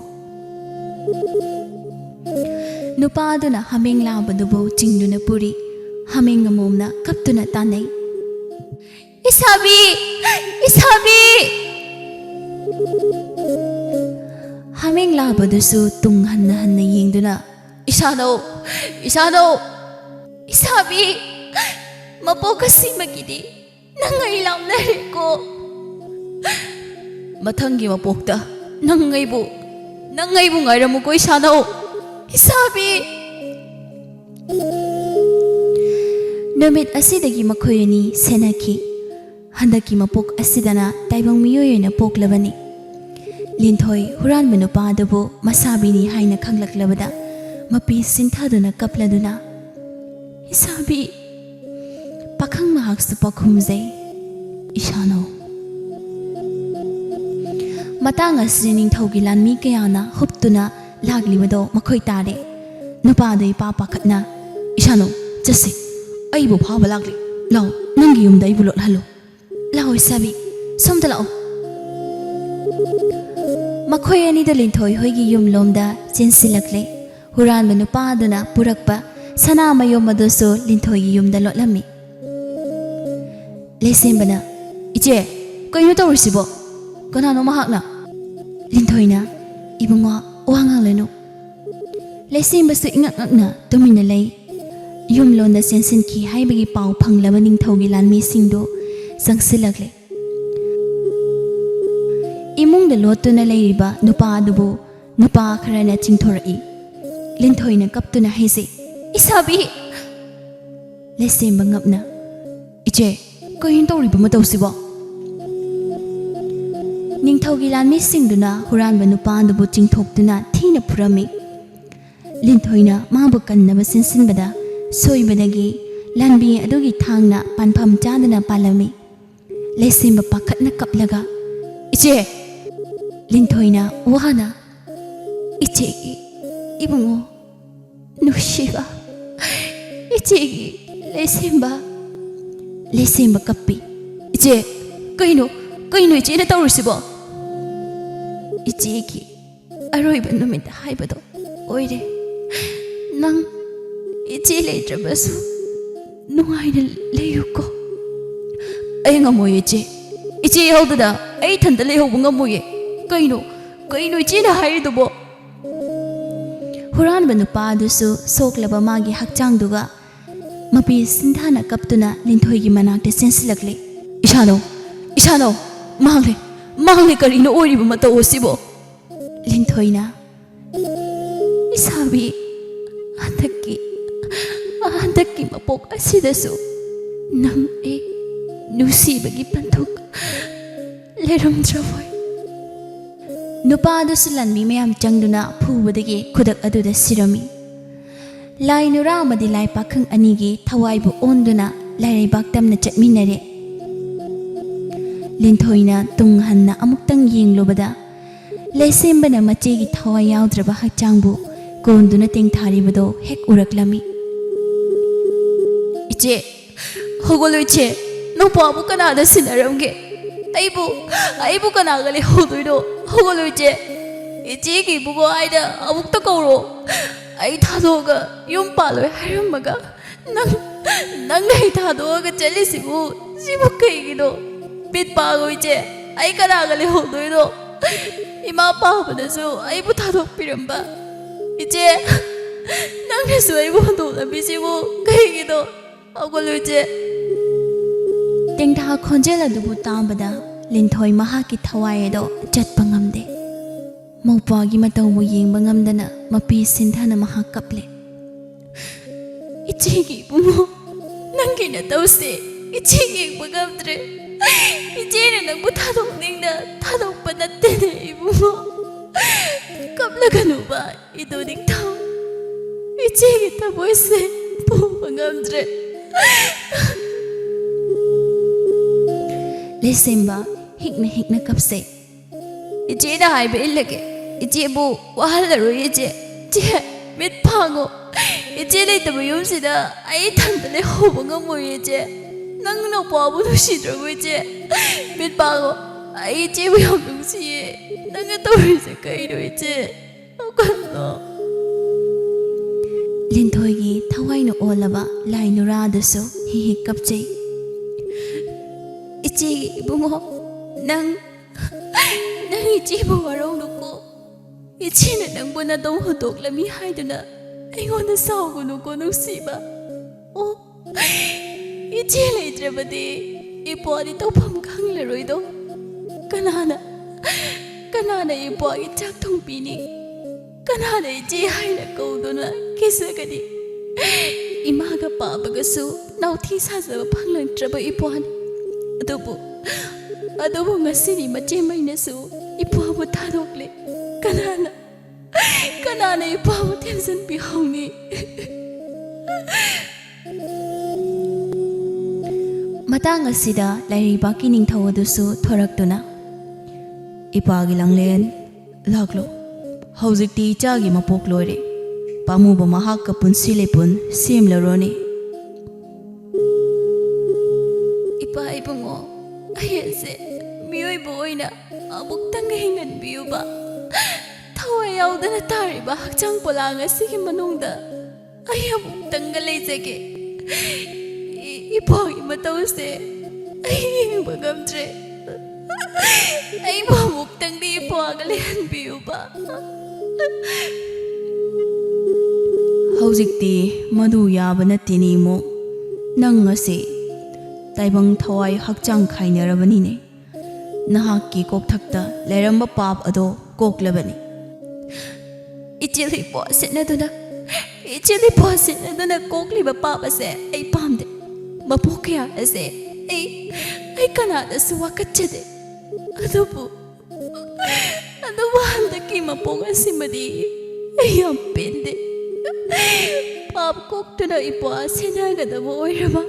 ꯅꯨꯄꯥ ꯑꯗꯨꯅ ꯍꯥꯃꯦꯡ ꯂꯥꯕꯗꯨꯕꯨ ꯆꯤꯡꯗꯨꯅ ꯄꯨꯔꯤ꯫ ꯍꯥꯃꯦꯡ ꯑꯃꯣꯝꯅ ꯀꯞꯇꯨꯅ ꯇꯥꯟꯅꯩ꯫ "ꯏꯁꯥꯕꯤ! ꯏꯁꯥꯕꯤ!" ꯍꯥꯃꯦꯡ ꯂꯥꯕꯗꯨꯁꯨ ꯇꯨꯡ ꯍꯟꯅ ꯍꯟꯅ ꯌꯦꯡꯗꯨꯅ, "ꯏꯁꯥꯅꯧ! ꯏꯁꯥꯅꯧ! ꯏꯁꯥꯕꯤ! ꯃꯄꯣꯛ ꯑꯁꯤꯃꯒꯤꯗꯤ ꯅꯪ ꯑꯩ ꯂꯥꯞꯅꯔꯦꯀꯣ꯫ ꯃꯊꯪꯒꯤ ꯃꯄꯣꯛꯇ ꯅꯪ ꯑꯩꯕꯨ, ꯅꯪ ꯑꯩꯕꯨ ꯉꯥꯏꯔꯝꯃꯨꯀꯣ ꯏꯁꯥꯅꯧ, ꯏꯁꯥꯕꯤ!" ꯅꯨꯃꯤꯠ ꯑꯁꯤꯗꯒꯤ ꯃꯈꯣꯏ ꯑꯅꯤ ꯁꯦꯟꯅꯈꯤ꯫ ꯍꯟꯗꯛꯀꯤ ꯃꯄꯣꯛ ꯑꯁꯤꯗꯅ ꯇꯥꯏꯕꯪ ꯃꯤꯑꯣꯏ ꯑꯣꯏꯅ ꯄꯣꯛꯂꯕꯅꯤ꯫ ꯂꯤꯟꯊꯣꯏ ꯍꯨꯔꯥꯟꯕ ꯅꯨꯄꯥ ꯑꯗꯨꯕꯨ ꯃꯁꯥꯕꯤꯅꯤ ꯍꯥꯏꯅ ꯈꯪꯂꯛꯂꯕꯗ ꯃꯄꯤ ꯁꯤꯟꯊꯗꯨꯅ ꯀꯞꯂꯗꯨꯅ, "ꯏꯁꯥꯕꯤ!" ꯄꯥꯈꯪ ꯃꯍꯥꯛꯁꯨ ꯄꯥꯎꯈꯨꯝꯖꯩ, "ꯏꯁꯥꯅꯧ!" ꯃꯇꯥꯡ ꯑꯁꯤꯗ ꯅꯤꯡꯊꯧꯒꯤ ꯂꯥꯟꯃꯤ ꯀꯌꯥꯅ ꯍꯨꯞꯇꯨꯅ ꯂꯥꯛꯂꯤꯕꯗꯣ ꯃꯈꯣꯏ ꯇꯥꯔꯦ꯫ ꯅꯨꯄꯥꯗꯨ ꯏꯄꯥ ꯄꯥꯈꯠꯅ, "ꯏꯁꯥꯅꯧ, ꯆꯠꯁꯤ꯫ ꯑꯩꯕꯨ ꯐꯥꯕ ꯂꯥꯛꯂꯤ꯫ ꯂꯥꯛꯑꯣ, ꯅꯪꯒꯤ ꯌꯨꯝꯗ ꯑꯩꯕꯨ ꯂꯣꯠꯍꯜꯂꯨ꯫ ꯂꯥꯛꯑꯣ ꯏꯁꯥꯕꯤ, ꯁꯣꯝꯗ ꯂꯥꯛꯑꯣ꯫" ꯃꯈꯣꯏ ꯑꯅꯤꯗꯨ ꯂꯤꯟꯊꯣꯏ ꯍꯣꯏꯒꯤ ꯌꯨꯝꯂꯣꯝꯗ ꯆꯦꯟꯁꯤꯜꯂꯛꯂꯦ꯫ ꯍꯨꯔꯥꯟꯕ ꯅꯨꯄꯥ ꯑꯗꯨꯅ ꯄꯨꯔꯛꯄ ꯁꯅꯥ ꯃꯌꯣꯝ ꯑꯗꯨꯁꯨ ꯂꯤꯟꯊꯣꯏꯒꯤ ꯌꯨꯝꯗ ꯂꯣꯠꯂꯝꯃꯤ꯫ ꯂꯩꯁꯦꯝꯕꯅ, "ꯏꯆꯦ, ꯀꯩꯅꯣ ꯇꯧꯔꯤꯁꯤꯕꯣ? ꯀꯅꯥꯅꯣ ꯃꯍꯥꯛꯅ?" ꯂꯤꯟꯊꯣꯏꯅ, "ꯏꯕꯨꯡꯉꯣ, ꯋꯥ ꯉꯥꯡꯂꯅꯨ꯫" ꯂꯩꯁꯦꯝꯕꯁꯨ ꯏꯉꯛ ꯉꯛꯅ ꯇꯨꯃꯤꯟꯅ ꯂꯩ꯫ ꯌꯨꯝꯂꯣꯟꯗ ꯆꯦꯟꯁꯤꯟꯈꯤ ꯍꯥꯏꯕꯒꯤ ꯄꯥꯎ ꯐꯪꯂꯕ ꯅꯤꯡꯊꯧꯒꯤ ꯂꯥꯟꯃꯤꯁꯤꯡꯗꯨ ꯆꯪꯁꯤꯜꯂꯛꯂꯦ꯫ ꯏꯃꯨꯡꯗ ꯂꯣꯠꯇꯨꯅ ꯂꯩꯔꯤꯕ ꯅꯨꯄꯥ ꯑꯗꯨꯕꯨ ꯅꯨꯄꯥ ꯈꯔꯅ ꯆꯤꯡꯊꯣꯔꯛꯏ꯫ ꯂꯤꯟꯊꯣꯏꯅ ꯀꯞꯇꯨꯅ ꯍꯥꯏꯖꯩ, "ꯏꯁꯥꯕꯤ!" ꯂꯩꯁꯦꯝꯕ ꯉꯞꯅ, "ꯏꯆꯦ, ꯀꯩꯅꯣ ꯇꯧꯔꯤꯕ ꯃꯇꯧꯁꯤꯕꯣ?" ꯅꯤꯡꯊꯧꯒꯤ ꯂꯥꯟꯃꯤꯁꯤꯡꯗꯨꯅ ꯍꯨꯔꯥꯟꯕ ꯅꯨꯄꯥ ꯑꯗꯨꯕꯨ ꯆꯤꯡꯊꯣꯛꯇꯨꯅ ꯊꯤꯅ ꯐꯨꯔꯝꯃꯤ꯫ ꯂꯤꯟꯊꯣꯏꯅ ꯃꯥꯕꯨ ꯀꯟꯅꯕ ꯆꯦꯟꯁꯤꯟꯕꯗ ꯁꯣꯏꯕꯗꯒꯤ ꯂꯥꯟꯃꯤ ꯑꯗꯨꯒꯤ ꯊꯥꯡꯅ ꯄꯥꯟꯐꯝ ꯆꯥꯗꯅ ꯄꯥꯜꯂꯝꯃꯤ꯫ ꯂꯩꯁꯦꯝꯕ ꯄꯥꯈꯠꯅ ꯀꯞꯂꯒ, "ꯏꯆꯦ!" ꯂꯤꯟꯊꯣꯏꯅ ꯋꯥꯅ, "ꯏꯆꯦꯒꯤ ꯏꯕꯨꯡꯉꯣ, ꯅꯨꯡꯁꯤꯕ, ꯏꯆꯦꯒꯤ ꯂꯩꯁꯦꯝꯕ꯫" ꯂꯩꯁꯦꯝꯕ ꯀꯞꯄꯤ꯫ "ꯏꯆꯦ, ꯀꯩꯅꯣ, ꯀꯩꯅꯣ ꯏꯆꯦꯅ ꯇꯧꯔꯤꯁꯤꯕꯣ?" "ꯏꯆꯦꯒꯤ ꯑꯔꯣꯏꯕ ꯅꯨꯃꯤꯠ ꯍꯥꯏꯕꯗꯣ ꯑꯣꯏꯔꯦ꯫ ꯅꯪ ꯏꯆꯦ ꯂꯩꯇ꯭ꯔꯕꯁꯨ ꯅꯨꯡꯉꯥꯏꯅ ꯂꯩꯌꯨꯀꯣ꯫ ꯑꯩ ꯉꯝꯃꯣꯏ ꯏꯆꯦ꯫ ꯏꯆꯦ ꯌꯥꯎꯗꯅ ꯑꯩ ꯏꯊꯟꯇ ꯂꯩꯍꯧꯕ ꯉꯝꯃꯣꯏꯌꯦ꯫ ꯀꯩꯅꯣ, ꯀꯩꯅꯣ ꯏꯆꯦꯅ ꯍꯥꯏꯔꯤꯗꯨꯕꯣ? ꯍꯨꯔꯥꯟꯕ ꯅꯨꯄꯥ ꯑꯗꯨꯁꯨ ꯁꯣꯛꯂꯕ ꯃꯥꯒꯤ ꯍꯛꯆꯥꯡꯗꯨꯒ ꯃꯄꯤ ꯁꯤꯟꯊꯥꯅ ꯀꯞꯇꯨꯅ ꯂꯤꯟꯊꯣꯏꯒꯤ ꯃꯅꯥꯛꯇ ꯆꯦꯟꯁꯤꯜꯂꯛꯂꯦ꯫ "ꯏꯁꯥꯅꯧ, ꯏꯁꯥꯅꯧ, ꯃꯥꯡꯂꯦ, ꯃꯥꯡꯂꯦ, ꯀꯔꯤꯅꯣ ꯑꯣꯏꯔꯤꯕ ꯃꯇꯧ ꯑꯁꯤꯕꯣ?" ꯂꯤꯟꯊꯣꯏꯅ, "ꯏꯁꯥꯕꯤ, ꯍꯟꯗꯛꯀꯤ, ꯍꯟꯗꯛꯀꯤ ꯃꯄꯣꯛ ꯑꯁꯤꯗꯁꯨ ꯅꯪ ꯑꯩ ꯅꯨꯡꯁꯤꯕꯒꯤ ꯄꯟꯊꯨꯡ ꯂꯩꯔꯝꯗ꯭ꯔꯕꯣꯏ?" ꯅꯨꯄꯥ ꯑꯗꯨꯁꯨ ꯂꯥꯟꯃꯤ ꯃꯌꯥꯝ ꯆꯪꯗꯨꯅ ꯐꯨꯕꯗꯒꯤ ꯈꯨꯗꯛ ꯑꯗꯨꯗ ꯁꯤꯔꯝꯃꯤ꯫ ꯂꯥꯏ ꯅꯨꯔꯥ ꯑꯃꯗꯤ ꯂꯥꯏ ꯄꯥꯈꯪ ꯑꯅꯤꯒꯤ ꯊꯋꯥꯏꯕꯨ ꯑꯣꯟꯗꯨꯅ ꯂꯥꯏꯔꯩꯕꯥꯛ ꯇꯝꯅ ꯆꯠꯃꯤꯟꯅꯔꯦ꯫ ꯂꯤꯟꯊꯣꯏꯅ ꯇꯨꯡ ꯍꯟꯅ ꯑꯃꯨꯛꯇꯪ ꯌꯦꯡꯂꯨꯕꯗ, ꯂꯩꯁꯦꯝꯕꯅ ꯃꯆꯦꯒꯤ ꯊꯋꯥꯏ ꯌꯥꯎꯗ꯭ꯔꯕ ꯍꯛꯆꯥꯡꯕꯨ ꯀꯣꯟꯗꯨꯅ ꯇꯦꯡꯊꯥꯔꯤꯕꯗꯣ ꯍꯦꯛ ꯎꯔꯛꯂꯝꯃꯤ꯫ "ꯏꯆꯦ, ꯍꯧꯒꯠꯂꯨ ꯏꯆꯦ, ꯅꯨꯄꯥꯕꯨ ꯀꯅꯥꯗ ꯁꯤꯟꯅꯔꯝꯒꯦ? ꯑꯩꯕꯨ, ꯑꯩꯕꯨ ꯀꯅꯥꯒ ꯂꯩꯍꯧꯗꯣꯏꯅꯣ? ꯍꯧꯒꯠꯂꯨ ꯏꯆꯦ, ꯏꯆꯦꯒꯤ ꯏꯕꯨꯡꯉꯣ ꯍꯥꯏꯅ ꯑꯃꯨꯛꯇ ꯀꯧꯔꯣ꯫ ꯑꯩ ꯊꯥꯗꯣꯛꯑꯒ ꯌꯨꯝ ꯄꯥꯜꯂꯣꯏ ꯍꯥꯏꯔꯝꯃꯒ ꯅꯪ, ꯅꯪꯅ ꯑꯩ ꯊꯥꯗꯣꯛꯑꯒ ꯆꯠꯂꯤꯁꯤꯕꯨ, ꯁꯤꯕꯨ ꯀꯩꯒꯤꯅꯣ? ꯃꯤꯠ ꯄꯥꯡꯉꯣ ꯏꯆꯦ, ꯑꯩ ꯀꯅꯥꯒ ꯂꯩꯍꯧꯗꯣꯏꯅꯣ? ꯏꯃꯥ ꯄꯥꯕꯅꯁꯨ ꯑꯩꯕꯨ ꯊꯥꯗꯣꯛꯄꯤꯔꯝꯕ꯫ ꯏꯆꯦ, ꯅꯪꯅꯁꯨ ꯑꯩꯕꯨ ꯍꯨꯟꯗꯣꯛꯂꯝꯃꯤꯁꯤꯕꯨ ꯀꯩꯒꯤꯅꯣ? ꯍꯧꯒꯠꯂꯨ ꯏꯆꯦ!" ꯇꯦꯡꯊꯥ ꯈꯣꯟꯖꯦꯜ ꯑꯗꯨꯕꯨ ꯇꯥꯕꯗ ꯂꯤꯟꯊꯣꯏ ꯃꯍꯥꯛꯀꯤ ꯊꯋꯥꯏ ꯑꯗꯣ ꯆꯠꯄ ꯉꯝꯗꯦ꯫ ꯃꯧꯄ꯭ꯋꯥꯒꯤ ꯃꯇꯧꯕꯨ ꯌꯦꯡꯕ ꯉꯝꯗꯅ ꯃꯄꯤ ꯁꯤꯟꯊꯥꯅ ꯃꯍꯥꯛ ꯀꯞꯂꯦ꯫ "ꯏꯆꯦꯒꯤ ꯏꯕꯨꯡꯉꯣ, ꯅꯪꯒꯤ ꯅꯇꯧꯁꯦ ꯏꯆꯦ ꯌꯦꯡꯕ ꯉꯝꯗ꯭ꯔꯦ꯫ ꯏꯆꯦꯅ ꯅꯪꯕꯨ ꯊꯥꯗꯣꯛꯅꯤꯡꯅ ꯊꯥꯗꯣꯛꯄ ꯅꯠꯇꯦꯅꯦ ꯏꯕꯨꯡꯉꯣ꯫ ꯀꯞꯂꯒꯅꯨꯕ ꯏꯗꯣ ꯅꯤꯡꯊꯧ꯫ ꯏꯆꯦꯒꯤ ꯊꯃꯣꯏꯁꯦ ꯄꯨꯕ ꯉꯝꯗ꯭ꯔꯦ꯫" ꯂꯩꯁꯦꯝꯕ ꯍꯤꯛꯅ ꯍꯤꯛꯅ ꯀꯞꯁꯦ꯫ "ꯏꯆꯦꯅ ꯍꯥꯏꯕ ꯏꯜꯂꯒꯦ꯫ ꯏꯆꯦꯕꯨ ꯋꯥꯍꯜꯂꯔꯣꯏ ꯏꯆꯦ꯫ ꯏꯆꯦ, ꯃꯤꯠ ꯄꯥꯡꯉꯣ꯫ ꯏꯆꯦ ꯂꯩꯇꯕ ꯌꯨꯝꯁꯤꯗ ꯑꯩ ꯏꯊꯟꯇ ꯂꯩꯍꯧꯕ ꯉꯝꯃꯣꯏ ꯏꯆꯦ꯫ ꯅꯪ ꯅꯄꯥꯕꯨ ꯅꯨꯡꯁꯤꯗ꯭ꯔꯕꯣ ꯏꯆꯦ? ꯃꯤꯠ ꯄꯥꯡꯉꯣ꯫ ꯑꯩ ꯏꯆꯦꯕꯨ ꯌꯥꯝ ꯅꯨꯡꯁꯤꯌꯦ꯫ ꯅꯪꯅ ꯇꯧꯔꯤꯁꯦ ꯀꯩꯅꯣ ꯏꯆꯦ? ꯍꯧꯒꯠꯂꯣ꯫" ꯂꯤꯟꯊꯣꯏꯒꯤ ꯊꯋꯥꯏꯅ ꯑꯣꯜꯂꯕ ꯂꯥꯏ ꯅꯨꯔꯥꯗꯁꯨ ꯍꯦꯛ ꯍꯦꯛ ꯀꯞꯆꯩ꯫ "ꯏꯆꯦ, ꯏꯕꯨꯡꯉꯣ, ꯅꯪ, ꯅꯪ ꯏꯆꯦꯕꯨ ꯋꯥꯔꯧꯅꯨꯀꯣ꯫ ꯏꯆꯦꯅ ꯅꯪꯕꯨ ꯅꯇꯧ ꯍꯨꯟꯗꯣꯛꯂꯝꯃꯤ ꯍꯥꯏꯗꯨꯅ ꯑꯩꯉꯣꯟꯗ ꯁꯥꯎꯒꯅꯨꯀꯣ, ꯅꯨꯡꯁꯤꯕ꯫ ꯑꯣ, ꯏꯆꯦ ꯂꯩꯇ꯭ꯔꯕꯗꯤ ꯏꯄ꯭ꯋꯥꯗꯤ ꯇꯧꯐꯝ ꯈꯪꯂꯔꯣꯏꯗꯣ꯫ ꯀꯅꯥꯅ, ꯀꯅꯥꯅ ꯏꯄ꯭ꯋꯥꯒꯤ ꯆꯥꯛ ꯊꯣꯡꯕꯤꯅꯤ? ꯀꯅꯥꯅ ꯏꯆꯦ ꯍꯥꯏꯅ ꯀꯧꯗꯨꯅ ꯀꯤꯖꯒꯅꯤ? ꯏꯃꯥꯒ ꯄꯥꯕꯒꯁꯨ ꯅꯥꯎꯊꯤ ꯁꯥꯖꯕ ꯐꯪꯂꯛꯇ꯭ꯔꯕ ꯏꯄ꯭ꯋꯥꯅꯤ꯫ ꯑꯗꯨꯕꯨ, ꯑꯗꯨꯕꯨ ꯉꯁꯤꯗꯤ ꯃꯆꯦꯃꯩꯅꯁꯨ ꯏꯄ꯭ꯋꯥꯕꯨ ꯊꯥꯗꯣꯛꯂꯦ꯫ ꯀꯅꯥꯅ, ꯀꯅꯥꯅ ꯏꯄ꯭ꯋꯥꯕꯨ ꯊꯦꯝꯖꯤꯟꯕꯤꯍꯧꯅꯤ?" ꯃꯇꯥꯡ ꯑꯁꯤꯗ ꯂꯥꯏꯔꯩꯕꯥꯛꯀꯤ ꯅꯤꯡꯊꯧ ꯑꯗꯨꯁꯨ ꯊꯣꯔꯛꯇꯨꯅ, "ꯏꯄꯥꯒꯤ ꯂꯥꯡꯂꯦꯟ, ꯂꯥꯛꯂꯣ꯫ ꯍꯧꯖꯤꯛꯇꯤ ꯏꯆꯥꯒꯤ ꯃꯄꯣꯛ ꯂꯣꯏꯔꯦ꯫ ꯄꯥꯝꯃꯨꯕ ꯃꯍꯥꯛꯀ ꯄꯨꯟꯁꯤ ꯂꯩꯄꯨꯟ ꯁꯦꯝꯂꯔꯣꯅꯦ꯫" "ꯏꯄꯥ ꯏꯕꯨꯡꯉꯣ, ꯑꯩ ꯑꯁꯦ ꯃꯤꯑꯣꯏꯕ ꯑꯣꯏꯅ ꯑꯃꯨꯛꯇꯪꯒ ꯍꯤꯡꯍꯟꯕꯤꯌꯨꯕ꯫ ꯊꯋꯥꯏ ꯌꯥꯎꯗꯅ ꯇꯥꯔꯤꯕ ꯍꯛꯆꯥꯡ ꯄꯣꯂꯥꯡ ꯑꯁꯤꯒꯤ ꯃꯅꯨꯡꯗ ꯑꯩ ꯑꯃꯨꯛꯇꯪꯒ ꯂꯩꯖꯒꯦ꯫ ꯏ-, ꯏꯄ꯭ꯋꯥꯒꯤ ꯃꯇꯧꯁꯦ ꯑꯩ ꯌꯦꯡꯕ ꯉꯝꯗ꯭ꯔꯦ꯫ ꯑꯩꯕꯨ ꯑꯃꯨꯛꯇꯪꯗꯤ ꯏꯄ꯭ꯋꯥꯒ ꯂꯩꯍꯟꯕꯤꯌꯨꯕ꯫" "ꯍꯧꯖꯤꯛꯇꯤ ꯃꯗꯨ ꯌꯥꯕ ꯅꯠꯇꯦꯅꯦ, ꯏꯃꯣ꯫ ꯅꯪ ꯑꯁꯤ ꯇꯥꯏꯕꯪ ꯊꯋꯥꯏ ꯍꯛꯆꯥꯡ ꯈꯥꯏꯅꯔꯕꯅꯤꯅꯦ꯫ ꯅꯍꯥꯛꯀꯤ ꯀꯣꯛꯊꯛꯇ ꯂꯩꯔꯝꯕ ꯄꯥꯞ ꯑꯗꯣ ꯀꯣꯛꯂꯕꯅꯤ꯫" "ꯏꯆꯦꯜ ꯏꯄ꯭ꯋꯥ ꯁꯤꯟꯅꯗꯨꯅ, ꯏꯆꯦꯜ ꯏꯄ꯭ꯋꯥ ꯁꯤꯟꯅꯗꯨꯅ ꯀꯣꯛꯂꯤꯕ ꯄꯥꯞ ꯑꯁꯦ ꯑꯩ ꯄꯥꯝꯗꯦ꯫ ꯃꯄꯣꯛ ꯀꯌꯥ ꯑꯁꯦ ꯑꯩ, ꯑꯩ ꯀꯅꯥꯗꯁꯨ ꯋꯥꯀꯠꯆꯗꯦ꯫ ꯑꯗꯨꯕꯨ, ꯑꯗꯨꯕꯨ ꯍꯟꯗꯛꯀꯤ ꯃꯄꯣꯛ ꯑꯁꯤꯃꯗꯤ ꯑꯩ ꯌꯥꯝ ꯄꯦꯟꯗꯦ꯫ ꯄꯥꯞ ꯀꯣꯛꯇꯨꯅ ꯏꯄ꯭ꯋꯥ ꯁꯤꯟꯅꯒꯗꯕ ꯑꯣꯏꯔꯕ꯫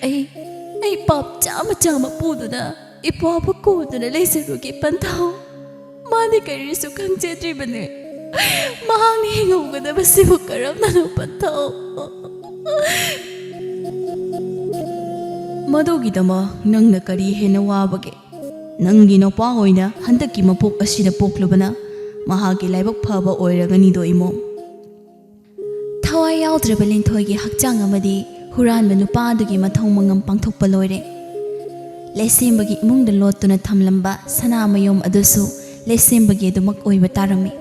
ꯑꯩ, ꯑꯩ ꯄꯥꯞ ꯆꯥꯝꯃ ꯆꯥꯝꯃ ꯄꯨꯗꯨꯅ ꯏꯄ꯭ꯋꯥꯕꯨ ꯀꯣꯟꯗꯨꯅ ꯂꯩꯖꯔꯨꯒꯦ ꯄꯟꯊꯧ꯫ ꯃꯥꯗꯤ ꯀꯔꯤꯁꯨ ꯈꯪꯖꯗ꯭ꯔꯤꯕꯅꯤ꯫ ꯃꯍꯥꯛꯅ ꯍꯤꯡꯍꯧꯒꯗꯕꯁꯤꯕꯨ ꯀꯔꯝꯅꯅꯣ ꯄꯟꯊꯧ?" "ꯃꯗꯨꯒꯤꯗꯃꯛ ꯅꯪꯅ ꯀꯔꯤ ꯍꯦꯟꯅ ꯋꯥꯕꯒꯦ? ꯅꯪꯒꯤ ꯅꯨꯄꯥ ꯑꯣꯏꯅ ꯍꯟꯗꯛꯀꯤ ꯃꯄꯣꯛ ꯑꯁꯤꯗ ꯄꯣꯛꯂꯨꯕꯅ ꯃꯍꯥꯛꯀꯤ ꯂꯥꯏꯕꯛ ꯐꯕ ꯑꯣꯏꯔꯒꯅꯤꯗꯣ, ꯏꯃꯣꯝ꯫ ꯊꯋꯥꯏ ꯌꯥꯎꯗ꯭ꯔꯕ ꯂꯤꯟꯊꯣꯏꯒꯤ ꯍꯛꯆꯥꯡ ꯑꯃꯗꯤ ꯍꯨꯔꯥꯟꯕ ꯅꯨꯄꯥ ꯑꯗꯨꯒꯤ ꯃꯊꯧ ꯃꯉꯝ ꯄꯥꯡꯊꯣꯛꯄ ꯂꯣꯏꯔꯦ꯫ ꯂꯩꯁꯦꯝꯕꯒꯤ ꯏꯃꯨꯡꯗ ꯂꯣꯠꯇꯨꯅ ꯊꯝꯂꯝꯕ ꯁꯅꯥ ꯃꯌꯣꯝ ꯑꯗꯨꯁꯨ ꯂꯩꯁꯦꯝꯕꯒꯤ ꯑꯗꯨꯃꯛ ꯑꯣꯏꯕ ꯇꯥꯔꯝꯃꯤ꯫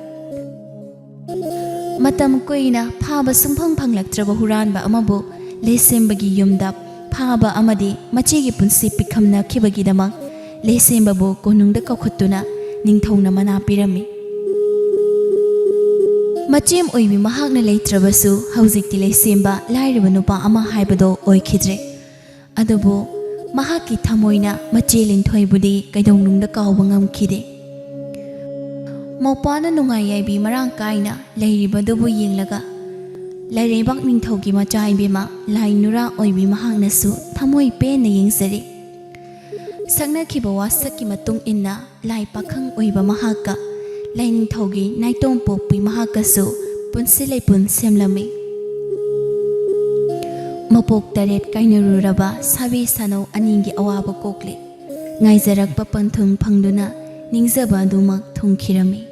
ꯃꯇꯝ ꯀꯨꯏꯅ ꯐꯥꯕ ꯁꯨꯡꯐꯪ ꯐꯪꯂꯛꯇ꯭ꯔꯕ ꯍꯨꯔꯥꯟꯕ ꯑꯃꯕꯨ ꯂꯩꯁꯦꯝꯕꯒꯤ ꯌꯨꯝꯗ ꯐꯥꯕ ꯑꯃꯗꯤ ꯃꯆꯦꯒꯤ ꯄꯨꯟꯁꯤ ꯄꯤꯛꯈꯝꯅꯈꯤꯕꯒꯤꯗꯃꯛ ꯂꯩꯁꯦꯝꯕꯕꯨ ꯀꯣꯅꯨꯡꯗ ꯀꯧꯈꯠꯇꯨꯅ ꯅꯤꯡꯊꯧꯅ ꯃꯅꯥ ꯄꯤꯔꯝꯃꯤ꯫ ꯃꯆꯦꯝ ꯑꯣꯏꯕꯤ ꯃꯍꯥꯛꯅ ꯂꯩꯇ꯭ꯔꯕꯁꯨ, ꯍꯧꯖꯤꯛꯇꯤ ꯂꯩꯁꯦꯝꯕ ꯂꯥꯏꯔꯕ ꯅꯨꯄꯥ ꯑꯃ ꯍꯥꯏꯕꯗꯣ ꯑꯣꯏꯈꯤꯗ꯭ꯔꯦ꯫ ꯑꯗꯨꯕꯨ ꯃꯍꯥꯛꯀꯤ ꯊꯃꯣꯏꯅ ꯃꯆꯦ ꯂꯤꯟꯊꯣꯏꯕꯨꯗꯤ ꯀꯩꯗꯧꯅꯨꯡꯗ ꯀꯥꯎꯕ ꯉꯝꯈꯤꯗꯦ꯫ ꯃꯧꯄ꯭ꯋꯥꯅ ꯅꯨꯡꯉꯥꯏ ꯌꯥꯏꯕꯤ ꯃꯔꯥꯡ ꯀꯥꯏꯅ ꯂꯩꯔꯤꯕꯗꯨꯕꯨ ꯌꯦꯡꯂꯒ, ꯂꯩꯔꯩꯕꯥꯛ ꯅꯤꯡꯊꯧꯒꯤ ꯃꯆꯥ ꯏꯕꯦꯝꯃ ꯂꯥꯏ ꯅꯨꯔꯥ ꯑꯣꯏꯕꯤ ꯃꯍꯥꯛꯅꯁꯨ ꯊꯃꯣꯏ ꯄꯦꯟꯅ ꯌꯦꯡꯖꯔꯤ꯫ ꯁꯛꯅꯈꯤꯕ ꯋꯥꯁꯛꯀꯤ ꯃꯇꯨꯡ ꯏꯟꯅ ꯂꯥꯏ ꯄꯥꯈꯪ ꯑꯣꯏꯕ ꯃꯍꯥꯛꯀ ꯂꯥꯏꯅꯤꯡꯊꯧꯒꯤ ꯅꯥꯏꯇꯣꯝ ꯄꯣꯛꯄꯤ ꯃꯍꯥꯛꯀꯁꯨ ꯄꯨꯟꯁꯤ ꯂꯩꯄꯨꯟ ꯁꯦꯝꯂꯝꯃꯤ꯫ ꯃꯄꯣꯛ ꯇꯔꯦꯠ ꯀꯥꯏꯅꯔꯨꯔꯕ ꯁꯥꯕꯤ ꯁꯥꯅꯧ ꯑꯅꯤꯒꯤ ꯑꯋꯥꯕ ꯀꯣꯛꯂꯦ꯫ ꯉꯥꯏꯖꯔꯛꯄ ꯄꯟꯊꯨꯡ ꯐꯪꯗꯨꯅ ꯅꯤꯡꯖꯕ ꯑꯗꯨꯃꯛ ꯊꯨꯡꯈꯤꯔꯝꯃꯤ꯫